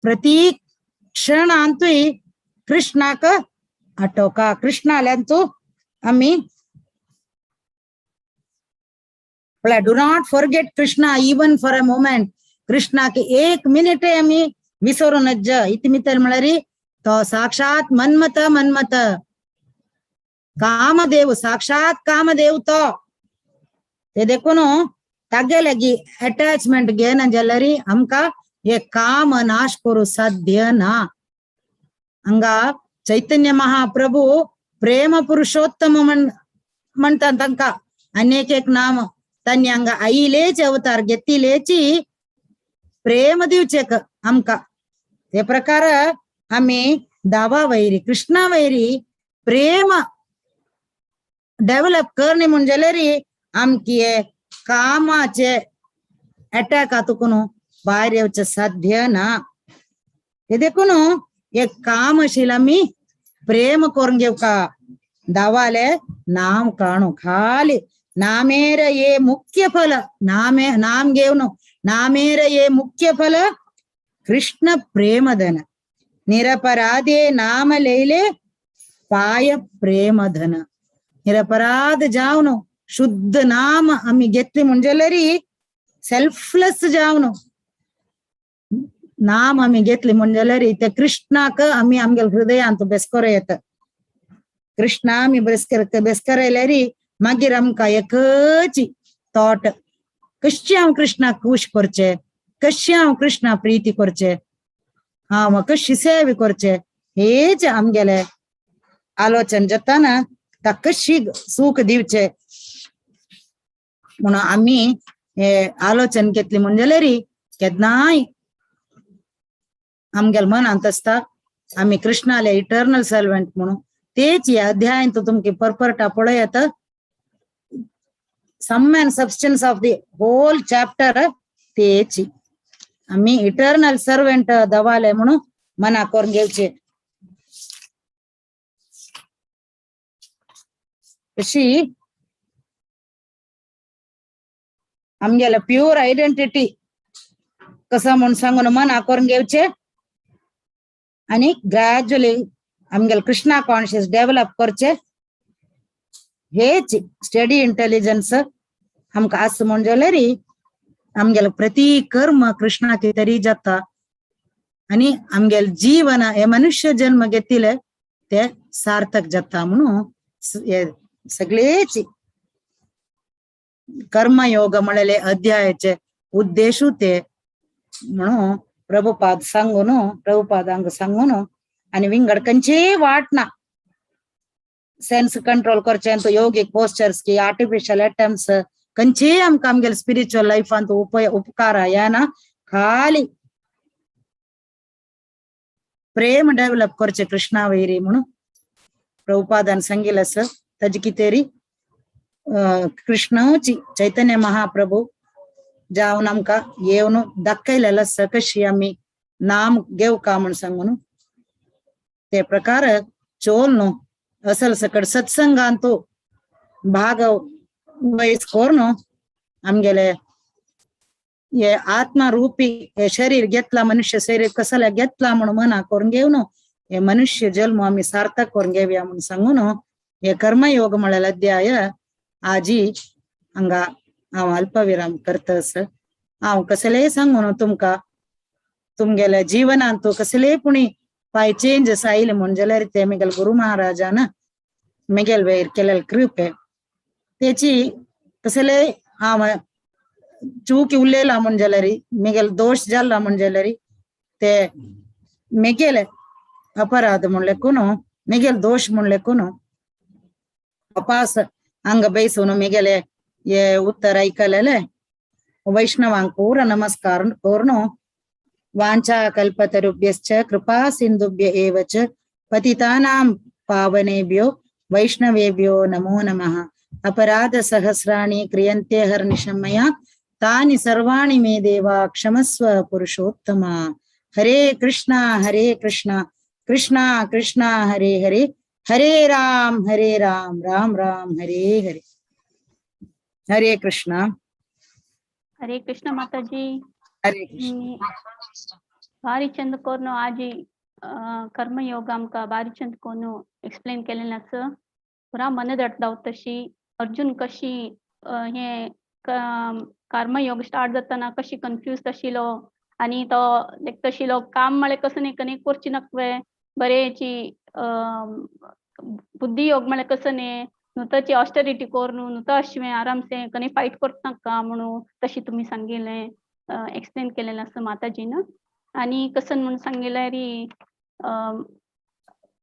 प्रति क्षणांतूय कृष्णाक आठोवका, कृष्णाल्यांतू आम्ही do not forget Krishna even for a moment. कृष्णाक एक मिनिट आम्ही विसरू नज्ज. इति मितर म्हळ्यार तो साक्षात मन्मथ मन्मथ कामदेव, साक्षात कामदेव तो. ते देखून तागे लागी अटॅचमेंट घेना जाल्यार आमकां हे काम नाश करूं साध्य ना. हांगा चैतन्य महाप्रभू प्रेम पुरुषोत्तम म्हणटा तांकां अनेक एक नाम. तांणी हांगा आयिलेच अवतार घेतिलेची प्रेम दिवचेक आमकां. ते प्रकार आमी दावा वैरी कृष्णा वैरी प्रेम डेव्हलप करणे म्हण जाल्यार आमकी कामाचे अटॅक तुकून भायर येवचें साध्य ना. ते देखून एक काम आशिल्लें आमी प्रेम करून घेवका, दावाले नाम काणू खाली नामेर ये मुख्य फल, नामे नाम घेवन नामेर ये मुख्य फल कृष्ण प्रेमधन निरपराधे नाम लैले पाय प्रेमधन. निरपराध जावन शुद्ध नाम आमी घेतली म्हण जाल्यार सेल्फलेस जावन नाम आमी घेतली म्हण जाल्यार ते कृष्णाक आमी आमगेले हृदयांत बेसकोर येता. कृष्णा आमी बेसकर मागीर आमकां एकच थॉट, कशें हांव कृष्णाक खूश करचें, कशें हांव कृष्णा प्रीती करचें, हांव कशी सेवे करचें, हेच आमगेले आलोचन जाता ना ताका कशी सूख दिवचें म्हणून आमी हे आलोचन घेतली म्हण जाल्यार केन्नाय आमगेले मनांत आसता आमी कृष्णाले इटर्नल सर्वंट म्हणून. तेच ह्या अध्यायांत तुमकां परपरटा पळयात. Sum and substance of the whole chapter तेच आमी इटर्नल सर्वंट दवाले म्हणून मना करून घेवचे. अशी आमगेले प्युअर आयडेंटिटी कसं म्हूण सांगून मना करून घेवचे आणि ग्रॅज्युअली आमगेले कृष्णा कॉन्शियस डेव्हलप करचे. हेच स्टडी इंटेलिजन्स आमकां आसा म्हूण जाल्यार आमगेले प्रति कर्म कृष्णाक तरी जाता आणि आमगेले जीवन हे मनुष्य जन्म घेतिले ते सार्थक जाता. म्हणून हे सगळेच कर्मयोग म्हणले अध्यायाचे उद्देशू ते म्हणून प्रभुपाद सांगून, प्रभुपादांक सांगून. आणि विंगड खंयचीय वाट ना सेन्स कंट्रोल करचे योगिक पोस्चर्स की आर्टिफिशियल अटेम्प्ट्स खंयचीय आमकां आमगेले स्पिरिच्युअल लायफांत उपकार येना. खाली प्रेम डेव्हलप करचे कृष्णा वैरी म्हणून प्रभुपादान सांगितलं सर. ताजी कितेरी कृष्णाची चैतन्य महाप्रभू जावन आमकां येवन दाखयलेलो आसा कशी आमी नाम घेवका म्हूण सांगून ते प्रकार चोल न्हू असल सकट सत्संगांत भाग वयस करून आमगेले हे आत्मरूपी हे शरीर घेतला, मनुष्य शरीर कसल्या घेतला म्हणून मना करून घेवन हे मनुष्य जन्म आमी सार्थक करून घेवया म्हणून सांगून हे कर्मयोग म्हळ्यार अध्याय आजी हांगा हांव अल्पविराम करतस. हांव कसलेय सांगून तुमकां तुमगेल्या जीवनांत कसलेय पुणी पाय चेंजस आयले म्हूण जाल्यार ते म्हगेले गुरु महाराजान म्हगेले वयर केलेले कृपे तेची. कसले हांव चूक उलयला म्हूण जाल्यार, म्हगेले दोश जाला म्हूण जाल्यार ते म्हगेले अपराध म्हूण लेखून, म्हगेले दोश म्हूण लेखून अपास हांगा बैसून म्हगेले हे उत्तर आयकलेले वैष्णवांक पूरा नमस्कार करून. वाञ्छा कल्पतरुभ्यश्च कृपा सिन्धुभ्य एव च पतितानां पावनेभ्यो वैष्णवेभ्यो नमो नमः. अपराध सहस्राणि क्रियन्ते हर्निशं मया तानि सर्वाणि मे देवा क्षमस्व पुरुषोत्तम. हरे कृष्णा हरे कृष्णा कृष्णा कृष्णा हरे हरे, हरे राम हरे राम राम राम हरे हरे. हरे कृष्णा. हरे कृष्ण माताजी. हरे कृष्ण. भारी चंद कोर्नो आजी कर्मयोग आमकां भारी चंद कोर्नो एक्सप्लेन केलेलें आसा. पुरा मन दावता तशी अर्जुन कशी हे कर्मयोग स्टार्ट जातना कशी कन्फ्यूज आशिल्लो आनी तो लायक तशिलो काम म्हळ्यार कसं न्ही कनी करची नाकवे बरेची बुद्धियोग म्हळ्यार कसं न्ही नुताची ऑस्टेरिटी करून नुता अशें आरामसे कनी फायट करनाका म्हणून तशी तुमी सांगिल्लें, एक्सप्लेन केलेलें आसा माताजीन. आनी कसं म्हणून सांगिल्लें री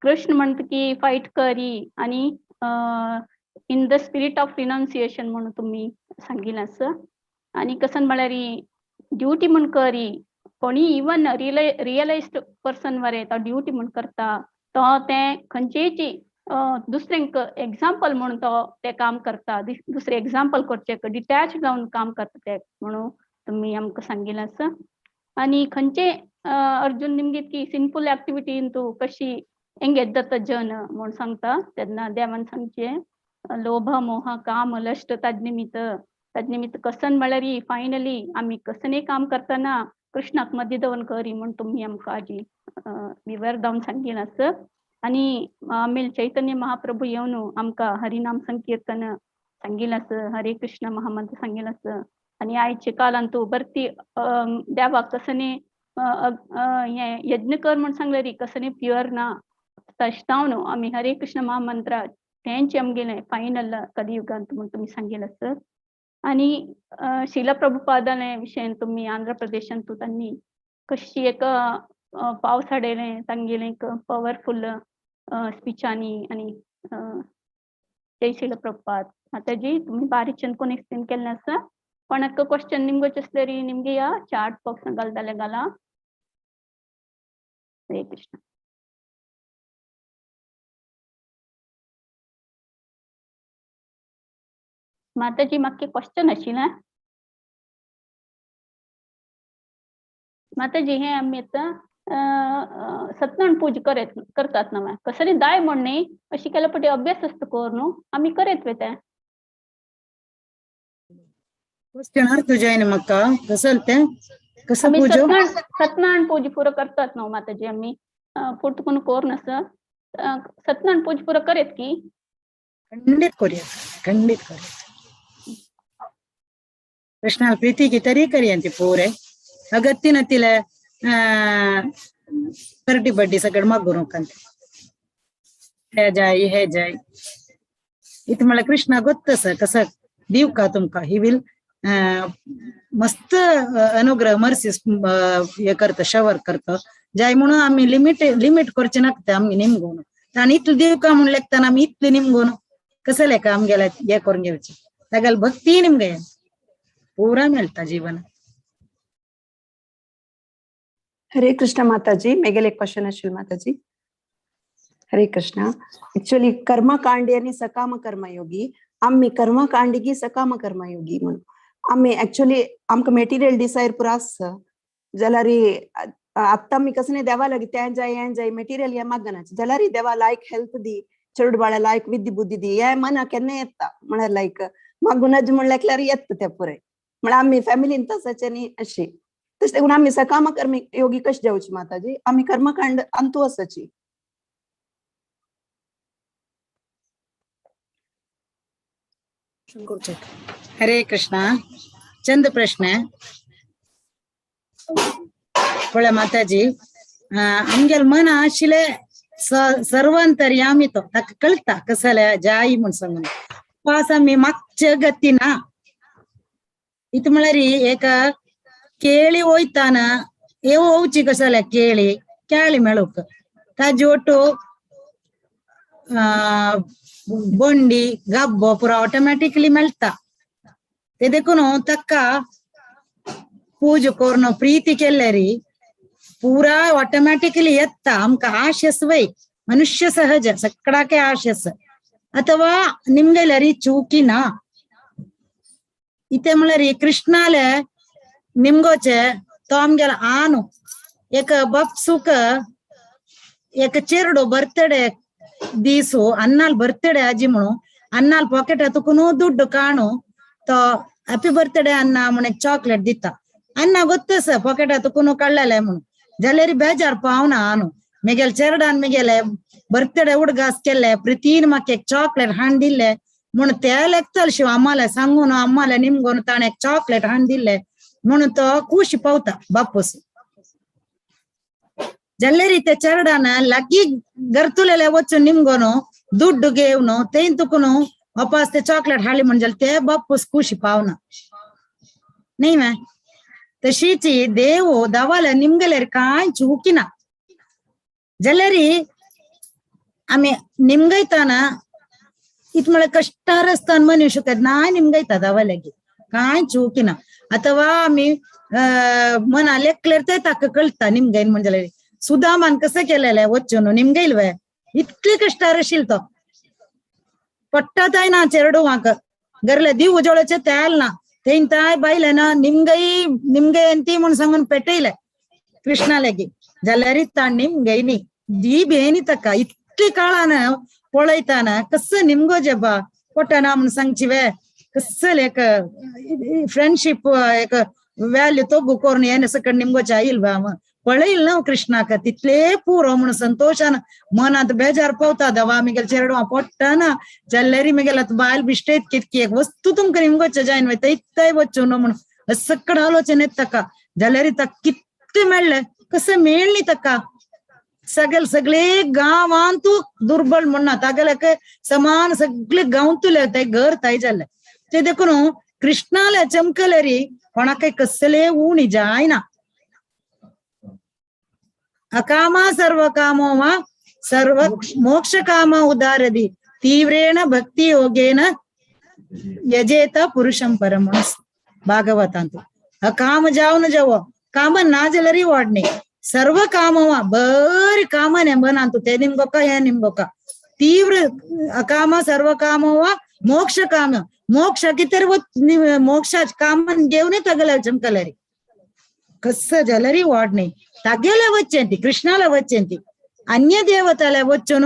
कृष्ण म्हणटा की फायट करी आनी in the spirit of renunciation म्हणून तुमी सांगिल्लें आसा. आनी कसं म्हळ्यार ड्युटी म्हूण करी कोणी इवन रियलायज्ड पर्सन वरे तो ड्युटी म्हूण करता तो तें खंयचेय दुसऱ्यांक एग्जाम्पल म्हणून तो तें काम करता, दुसरें एग्जाम्पल करचें डिटॅच जावन काम करता ते म्हणून तुमी आमकां सांगिल्लें आसा. आनी खंयचे अर्जुन निमगीत की सिंपल एक्टिविटीन तूं कशी एंगेज जाता जन म्हूण सांगता तेन्ना देवान सांगचें लोभ मोह काम लश्ट ताज निमित्त कसन म्हळ्यार फायनली आमी कसनय काम करतना कृष्णाक मदीं दवरून करी म्हूण तुमी आमकां आजी विवर जावन सांगिल्लें आसा. आनी आमेल चैतन्य महाप्रभू येवन आमकां हरिनाम संकीर्तन सांगिल्लें आसा, हरे कृष्ण महामंत्र सांगिल्लें आसा. आनी आयच्या काळांत तूं बरती देवाक कसने हें यज्ञ कर म्हूण सांगलें री कसने प्युअर ना तशें जावन आमी हरे कृष्ण महामंत्र तेंचे आमगेलें फायनल कलियुगांत म्हूण तुमी सांगिल्लें आसा. आनी शिला प्रभुपादाले विशयान तुमी आंध्र प्रदेशांत तांणी कशी एक पावस हाडयलें तांगेलें एक पवरफूल स्पिचांनी. आनी जय शिला प्रभुपाद. माताजी तुमी बारीक कोण एक्सप्लेन केल्लें आसा. कोणाक क्वेश्चन निमगोच आसल्यार निमगे ह्या चार्ट बॉक्सान घालता जाल्यार घाला. हरे कृष्ण. माताजी म्हाका क्वेश्चन आशिल्लें. माताजी हे आमी आतां सत्यनारायण पूजा करतात ना कसली दाय म्हण न्ही अशी केल्या पटी अभ्यास आसता कर न्हू आमी करत वे तें. क्वेश्चन अर्थ जायना म्हाका कसल तें कसं आमी पूजो सत्यनारायण सत्यनारायण पूजा पुरो करतात न्हू माताजी आमी पुर्तून कोर आसा सत्यनारायण पूजा पुरो करेत की. खंडित करूया, खंडित करूया. कृष्णाला प्रीती की तरी करियंती पूरे अगत्य नतिले बर्डी बड्डी सगळं मागू नका हे जाय हे जाय. इत म्हळ्यार कृष्णा गोत्तस कसं दिव का तुमका he will मस्त अनुग्रह मर्सीस हे करता शवर करता जाय म्हणून आम्ही लिमिट लिमिट करचे नाकते आम्ही निमगोन आणि इतले दिव का म्हणून लेखताना आम्ही इतले निमगोन कसं लेखा आमगेला हे करून घेवचे तागेल भक्ती निमगे पुरा मेळटा जीवन. हरे कृष्ण माताजी, मेगेल एक क्वेश्चन आशिल्लें माताजी. हरे कृष्ण. एक्चुअली कर्मकांडी आणि सकाम कर्मयोगी, आम्ही कर्मकांडी की सकाम कर्मयोगी म्हणून आम्ही एक्चुअली आमकां मेटिरियल डिसायर पुरो आसा जाल्यार आत्तां आमी कसले देवा लागीं तें जाय हें जाय मेटिरियल हें मागना जाल्यार देवा लायक हेल्थ दी, चेडू बाळा लायक विद्या बुद्धी दी, हें मना केन्ना येता म्हळ्यार लायक मागूनच म्हणल्यार येता तें पुराय. म्हळ्यार आमी फॅमिलीन तसाचे न्ही अशी तशें देखून आमी सकाम कर्म योगी कशी जावची माताजी? आमी कर्मकांड अंतू आसाची. हरे कृष्णा. चंद प्रश्न पळय माताजी. आमगेल मन आशिल्ले सर्वांतर्यामी तो ताका कळटा कसले जाय म्हूण सांगून पास आमी मागचे गतीना इत म्हळ्यार एक केळी वयताना हे वोवची कसले केळी केळी मेळूंक ताजी ಒಟ್ಟು बोंडी गब्बो पुरा ऑटोमॅटिकली मेळटा. ते देखून ताका पूज करून प्रीती केल्यारी पुरा ऑटोमॅटिकली येता. आमकां आशस वय मनुष्य सहज सगळ्याके आशस ಅಥವಾ ನಿಮ್ಗೆಲ್ಲರಿ ಚೂಕಿನ ಇತ್ತೆ म्हळ्यार कृष्णाले निमगोचे तो आमगेलो आनु एक बप्सुक एक चेरडो बर्थडे दीसु अन्नाल बर्थडे आजी म्हणून अन्नाल पॉकेट तुकून दुड्ಡು काणू तो हॅपी बर्थडे अण्णा म्हणून एक चॉकलेट दिता. अण्णा ಗೊತ್ತಸ ಪಾಕೆಟ್ ತುಕುನು ಕಳ್ಳಲೆ म्हणून जाल्यार बेजार पावना आनु मेगेल चेरडान मेगेले बर्थडे उडगास केले प्रितीन म्हाका एक चॉकलेट हाण दिले म्हणून ते लेखताल शिव अम्माले सांगून अम्माले निमगोन ताणें एक चॉकलेट हाण दिले म्हणून तो खुशी पावता बापूस. जाल्यार ते चेरडान लागीं गरतुलेले वचून निमगोन दुड्ಡು घेवन तें तुकून वापस ते चॉकलेट हाडली म्हण जाल्यार ते बापूस खुशी पावना न्ही मे. तशीच देव दवाले निमगेल्यार कांय चुकिना जाल्यार आमी निमगयताना इत म्हळ्यार कश्टार आसतना मनीस केन्नाय निमगयता दवाल्यागी कांय चुकिना. अथवा आमी मना लेखल्यार ते ताका कळटा निमगयन म्हण जाल्यार सुदामान कसं केलेलें वचून निमगयलवे इतले कश्टार आशिल्लो तो पट्टा ताय ना चेरडुवांक गरले दीव उजवळचे तेल ना तें ताय बायले ना निमगई निमगय ती म्हूण सांगून पेटयले कृष्णालेगी जाल्यार ताण निमगय न्ही दी बेनी ताका इतले काळान पळयताना कसं निमगो जेबा पोटाना म्हूण सांगची वे कसं एक फ्रेंडशीप एक व्हॅल्यू तोगू करून येणे सकट निमगोचे आईल बा पळयल ना कृष्णाक तितले पुरो म्हणून संतोषान मनात बेजार पावता दवा मिगेल चेरडवा पोट्टाना जाल्यार मिगेल आतां बायल बिश्टेत कितकी एक वस्तू तुमकां निमगोचे जायन वयता इतय वचूं न्हू म्हणून सकड आलोचन येता ताका जाल्यार ताका कितले मेळ्ळे कसं मेळ्ळी ताका सगळे सगळे गांवांतू दुर्बळ म्हणना तागेले समान सगळे गांवतुले ते घर ताय जाल्ले ते देखून कृष्णाले चमकलेरी कोणाकय कसले उणी जायना. अकामा सर्व कामो वा सर्व मोक्ष काम उदारदी तीव्रेण भक्ती योगेन यजेत पुरुषं परम भागवतांतु. अकाम जावन जावो काम ना जाल्यार वाडणे सर्व कामवा बरी कामने बनांतु ते निमगोका हे निमगोका तीव्र अकाम सर्व कामवा मोक्ष काम मोक्ष कितें मोक्ष कामन घेवन तगले चमकलेरी कसं जाल्यार वाडणे तागेले वच्चेंती कृष्णाला वच्चेंती अन्य देवताले वच्चून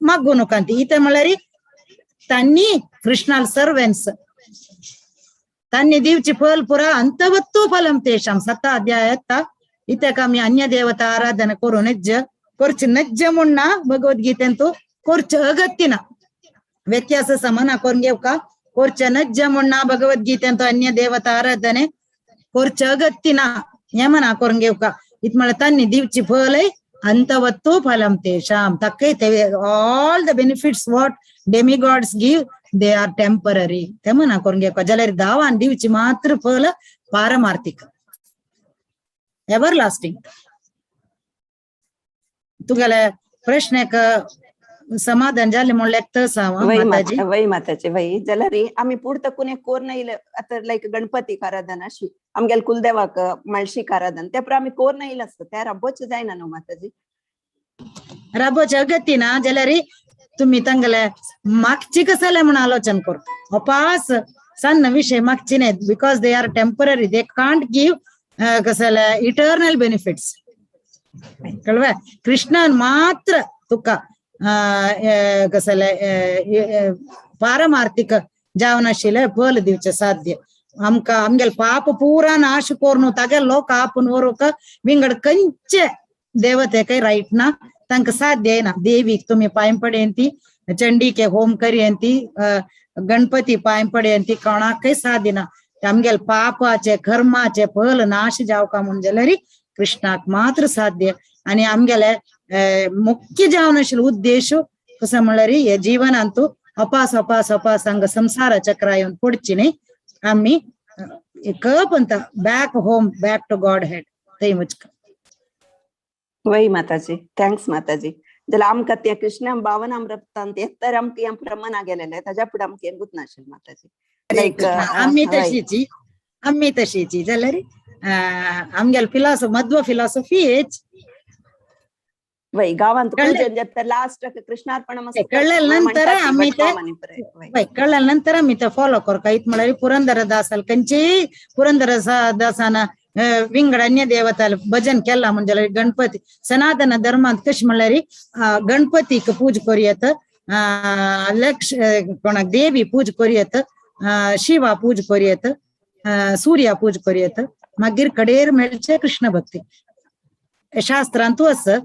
मागू नकांती. इथे म्हळ्यार तांनी कृष्णाल सर्वेंस तांनी दिवची फल पुरा अंतवत्तु फलम तेषां सत्ता अध्यायात इत्याक आमी अन्य देवता आराधना करू नज्ज कोरचे नज्ज म्हूण ना भगवद्गीतेंतु कोरचे अगत्य ना व्यत्यास समना करून घेवका कोरचे नज्ज म्हूण ना भगवद्गीतेंतु अन्य देवता आराधने कोरचे अगत्य ना हें मना करून घेवका इत म्हळ्यार तांनी दिवची फलय अंतवत्तु फलम तेषां ताकय ते all the benefits what demigods give they are temporary ते मना करून घेवका जाल्यार दावान दिवची मात्र फल पारमार्थिक एवर लास्टिंग. तुगेले प्रश्नाक समाधान जालें म्हणल्यार तस हांव वय माताजी. वय माताजी वय जाल्यार आमी पुर्तकून एक कोर येयले आतां लायक गणपतीक आराधना अशी आमगेले कुलदेवाक माळशीक आराधना त्या आमी कोर येयले आसता त्या राबोच जायना न्हू माताजी. राबोचे अगती ना जाल्यार तुम्ही तांगेले मागची कसले म्हूण आलोचन कर अपास सन्न विषय मागची न्हय because they are temporary they can't give कसले इटर्नल बेनिफिट्स कळवे. कृष्णान मात्र तुका कसले पारमार्थिक जावन आशिल्ले फल दिवचें साध्य. आमकां आमगेले पाप पुरा नाश करून तागेले लोक आपूण व्हरूंक विंगड खंयचे देवतेकय रायट ना तांकां साध्य येना. देवीक तुमी पांय पडयंती चंडीके होम करयंती गणपती पांय पडयंती कोणाकय साध्य ना. आमगेले पापाचे कर्माचे फल नाश जावका म्हूण जाल्यार कृष्णाक मात्र साध्य. आनी आमगेले मुख्य जावन आशिल्लो उद्देश कसो म्हणल्यार हे जीवनांतु अपास अपास अपास हांगा संसार चक्रा येवन पडची न्ही आमी कप अंत back home back to godhead थंय वचका. वय माताजी thanks माताजी. जाल्यार आमकां त्या कृष्णा भावनामृतांत येतर आमकां हें प्रमाण गेलेलें ताज्या फुडें आमकां हें गुतनाशिल्लें माताजी. लायक आमी तशीची आमी तशीची जाल्यार आमगेले फिलॉसॉफी मध्व फिलॉसॉफी हेच. वय गावांत पूजन जाता लास्ट कृष्णार्पण कळ्ळे नंतर आमी ते कळ्ळे नंतर आमी ते फॉलो करता. इत म्हळ्यार पुरंदरदासाल खंयचेय पुरंदरदासान विंगड अन्य देवताल भजन केला म्हणजे गणपती सनातन धर्मांत कशें म्हणल्यार गणपतीक पूज करूयात लक्ष कोणाक देवी पूज करूयात शिवा पूज करूयात सूर्या पूज करूयात मागीर कडेर मेळचे कृष्ण भक्ती. शास्त्रांतू आसा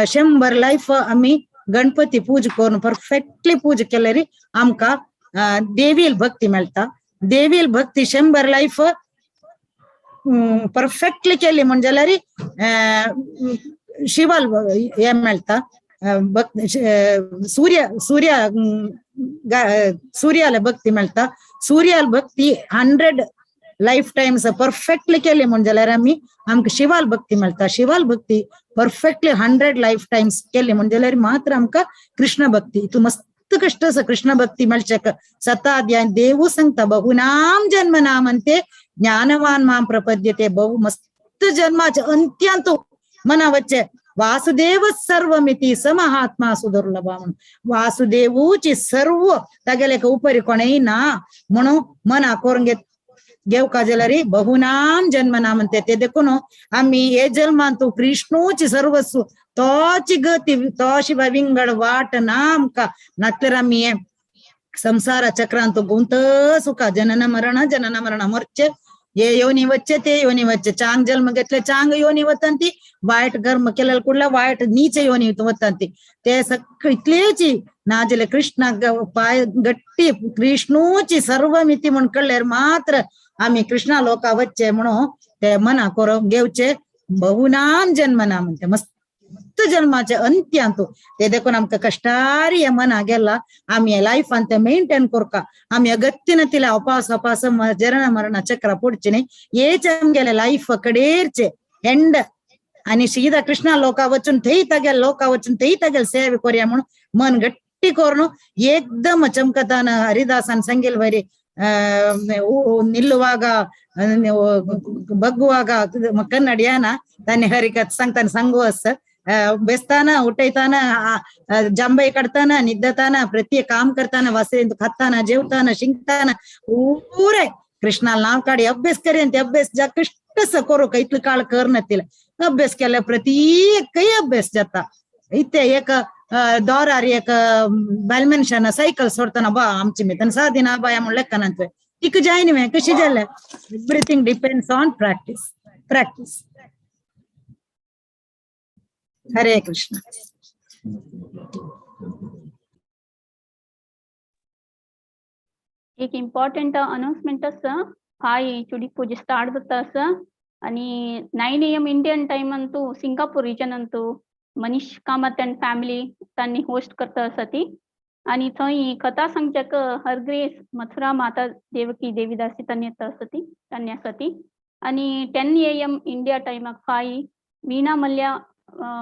100 लायफ आमी गणपती पूज करून परफेक्टली पूज केल्यार आमकां देवील भक्ती मेळटा. देवील भक्ती 100 लायफ परफेक्टली केली म्हण जाल्यार शिवाल हे मेळटा सूर्य सूर्य सूर्याला भक्ती मेळटा. सूर्याल भक्ती 100 लायफ टायम्स परफेक्टली केली म्हण जाल्यार आमी आमकां शिवाल भक्ती मेळटा. शिवाल भक्ती परफेक्टली 100 लायफ टायम्स केली म्हण जाल्यार मात्र आमकां कृष्ण भक्ती. इतू मस्त कश्ट आसा कृष्ण भक्ती मेळचेक. सताध्याय देवू सांगता बहुनाम जन्म नामंते ज्ञानवान मां प्रपद्यते. बहु मस्त जन्माचे अंत्यांतु मना वच्चे वासुदेव सर्वमिति स महात्मा सुदुर्लभा म्हणून वासुदेवूची सर्व तागेले उपरी कोणेय ना म्हणून मना करून घेत घेवका जाल्यार बहुनाम जन्म ना म्हणते ते देखून आमी हे जन्मांतु कृष्णूची सर्वस्व तोची गती तो शिवाय विंगड वाट ना आमकां. नातर आमी हे संसार चक्रांतु गुंत सुखा जनन मरण जनन मरण मरचे हे योनी वच्चे ते योनी वच्चे चांग जन्म घेतले चांग योनी वतंती वायट कर्म केलेले कुडला वायट नीच योनी वतंती ते सगळे इतलेची ना जाल्यार कृष्णाक पाय गट्टी कृष्णूची सर्वमिती म्हूण कळ्ळ्यार मात्र आमी कृष्णा लोका वच्चे म्हणून ते मना करून घेवचे बहुनाम जन्मना म्हणते मस्त जन्माचे अंत्यांतु ते देखून आमकां कश्टारी हे मना गेला आमी लायफान ते मेंटेन करका. आमी अगत्य तिला अपास अपास जरण मरण चक्र पडचे न्ही हेच आमगेले लायफ कडेरचे एंड. आनी सीधा कृष्णा लोका वचून थंय तागेले लोका वचून थंय तागेले सेवे करूया म्हणून मन गट्टी करून एकदम चमकतान हरिदासान सांगेल बरी ನಿಲ್ಲುವಾಗ ಬಗ್ಗುವಾಗ ಕನ್ನಡಿಯಾನ ತಾನೆ ಹರಿಕತ್ सांगताना सांगू बेसताना उठयताना जांभई काडताना निद्दताना प्रत्येक काम करताना वासरेंत खाताना जेवताना शिंकताना पूरे कृष्णाला नाव काडी अभ्यास करेन ते अभ्यास जा कष्ट करू का इतलो काळ करना तिला अभ्यास केल्या प्रत्येक अभ्यास जाता. इथे एक दोरार एक बायल मनशान सायकल सोडतना बा आमची मितन सादिना बाया म्हण लेखनांत तिका जाय न्ही कशी जालें. Everything depends on practice practice. Hare Krishna. एक इम्पॉर्टंट अनाउन्समेंट आसा. फाय चुडी पूजा स्टार्ट जाता आसा आणि 9 AM Indian time अंतू सिंगापूर रिजन अंतू मनीष कामत अँड फॅमिली तांणी होस्ट करता आसा ती. आणि थंय कथा सांगच्याक हरग्रेस मथुरा माता देवकी देवीदासी तांणी येता आसा ती तांणी आसा ती. आणि 10 AM India टायमाक फाय वीणा मल्ल्या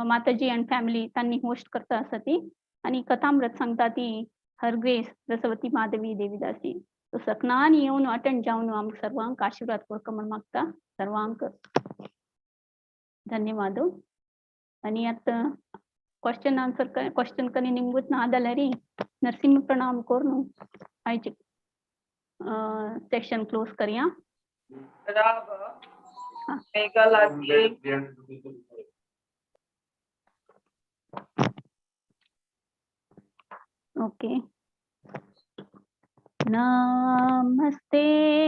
माताजी अँड फॅमिली तांणी होस्ट करता आसा ती. आणि कथामृत सांगता ती हरग्रेस रसवती माधवी देवीदासी. तो सकनान येवन अटेंड जावन आमकां सर्वांक आशीर्वाद कोरका म्हण मागता. सर्वांक धन्यवाद. आणि आतां क्वेश्चन आन्सर क्वेश्चन कनी निमगूत ना जाल्यार नरसिंह प्रणाम करून आयचे सेक्शन क्लोज करया. ओके. नमस्ते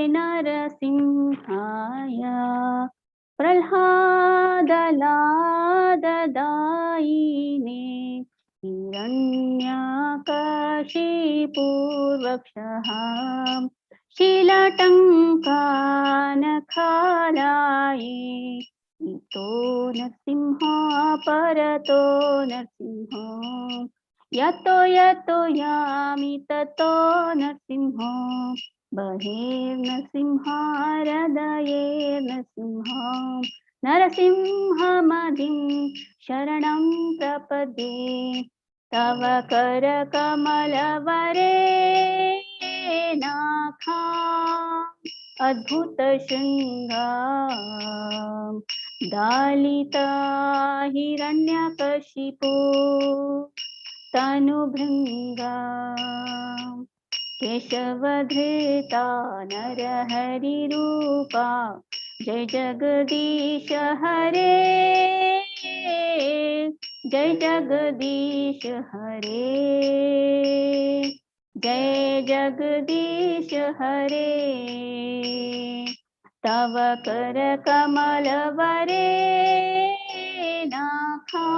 नरसिंहाय प्रह्लादलाददायिने हिरण्यकशिपुर्वक्षः शिलटङ्कानखालाये इतो नरसिंह परतो नरसिंह यतो यतो यामि ततो नरसिंह बहिर्नरसिंह हृदये नरसिंह नरसिंहमदिं शरणं प्रपद्ये तव करकमलवरे नाखा अद्भुत शृंगा दालिता हिरण्यकशिपु तनुभृंगा केशवधृता नरहरिरूपा जय जगदीश हरे जय जगदीश हरे जय जगदीश हरे तव कर कमलवरे नाखा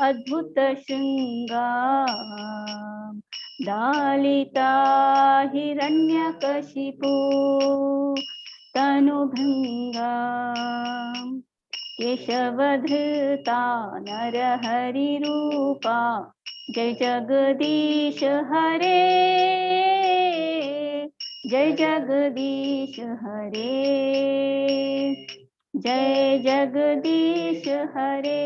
अद्भुत शृंगा दालिता हिरण्यकशिपु तनुभृंगा केशवधृता नरहरिरूपा जय जगदीश हरे जय जगदीश हरे जय जगदीश हरे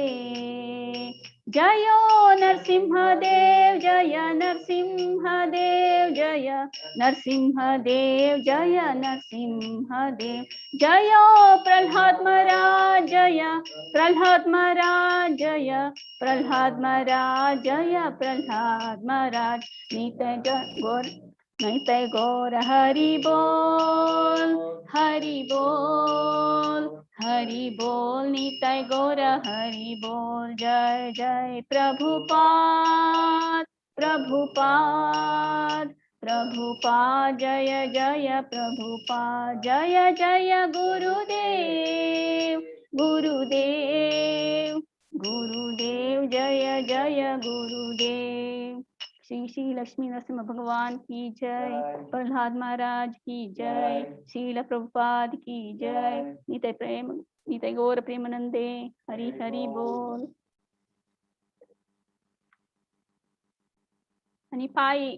जयो नरसिंहदेव जय नरसिंहदेव जय नरसिंहदेव जय नरसिंहदेव जयो प्रहलाद महाराज जय प्रहलाद महाराज जय प्रहलाद महाराज जय प्रहलाद महाराज. नितय गौर नितय गौर हरि बोल हरि बोल हरि बोल नितय गौर हरि बोल. जय जय प्रभुपाद प्रभुपाद प्रभुपाद जय जय प्रभुपाद जय जय गुरुदेव गुरुदेव गुरुदेव जय जय गुरुदेव. श्री श्री लक्ष्मी नरसिंह भगवान की जय, प्रहलाद महाराज की जय, श्रील प्रभुपाद की जय, नितय प्रेम नितय गौर प्रेमानंदे हरि हरि बोल. आणि पाय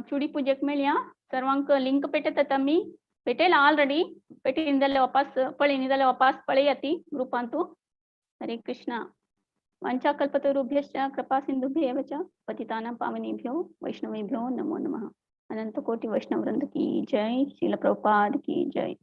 चुडी पूजेक मेळया सर्वांक लिंक पेटत आता मी पेटेल ऑलरेडी पेटीन जाल्यार वापस पळयनी जाल्यार वापस पळया ती ग्रुपांतू. हरे कृष्णा. वाञ्छाकल्पतरुभ्यश्च कृपा सिन्धुभ्येव च पतितानां पावनेभ्यो वैष्णवेभ्यो नमो नमः. अनंत कोटि वैष्णव वृंद की जय, श्रील प्रभुपाद की जय.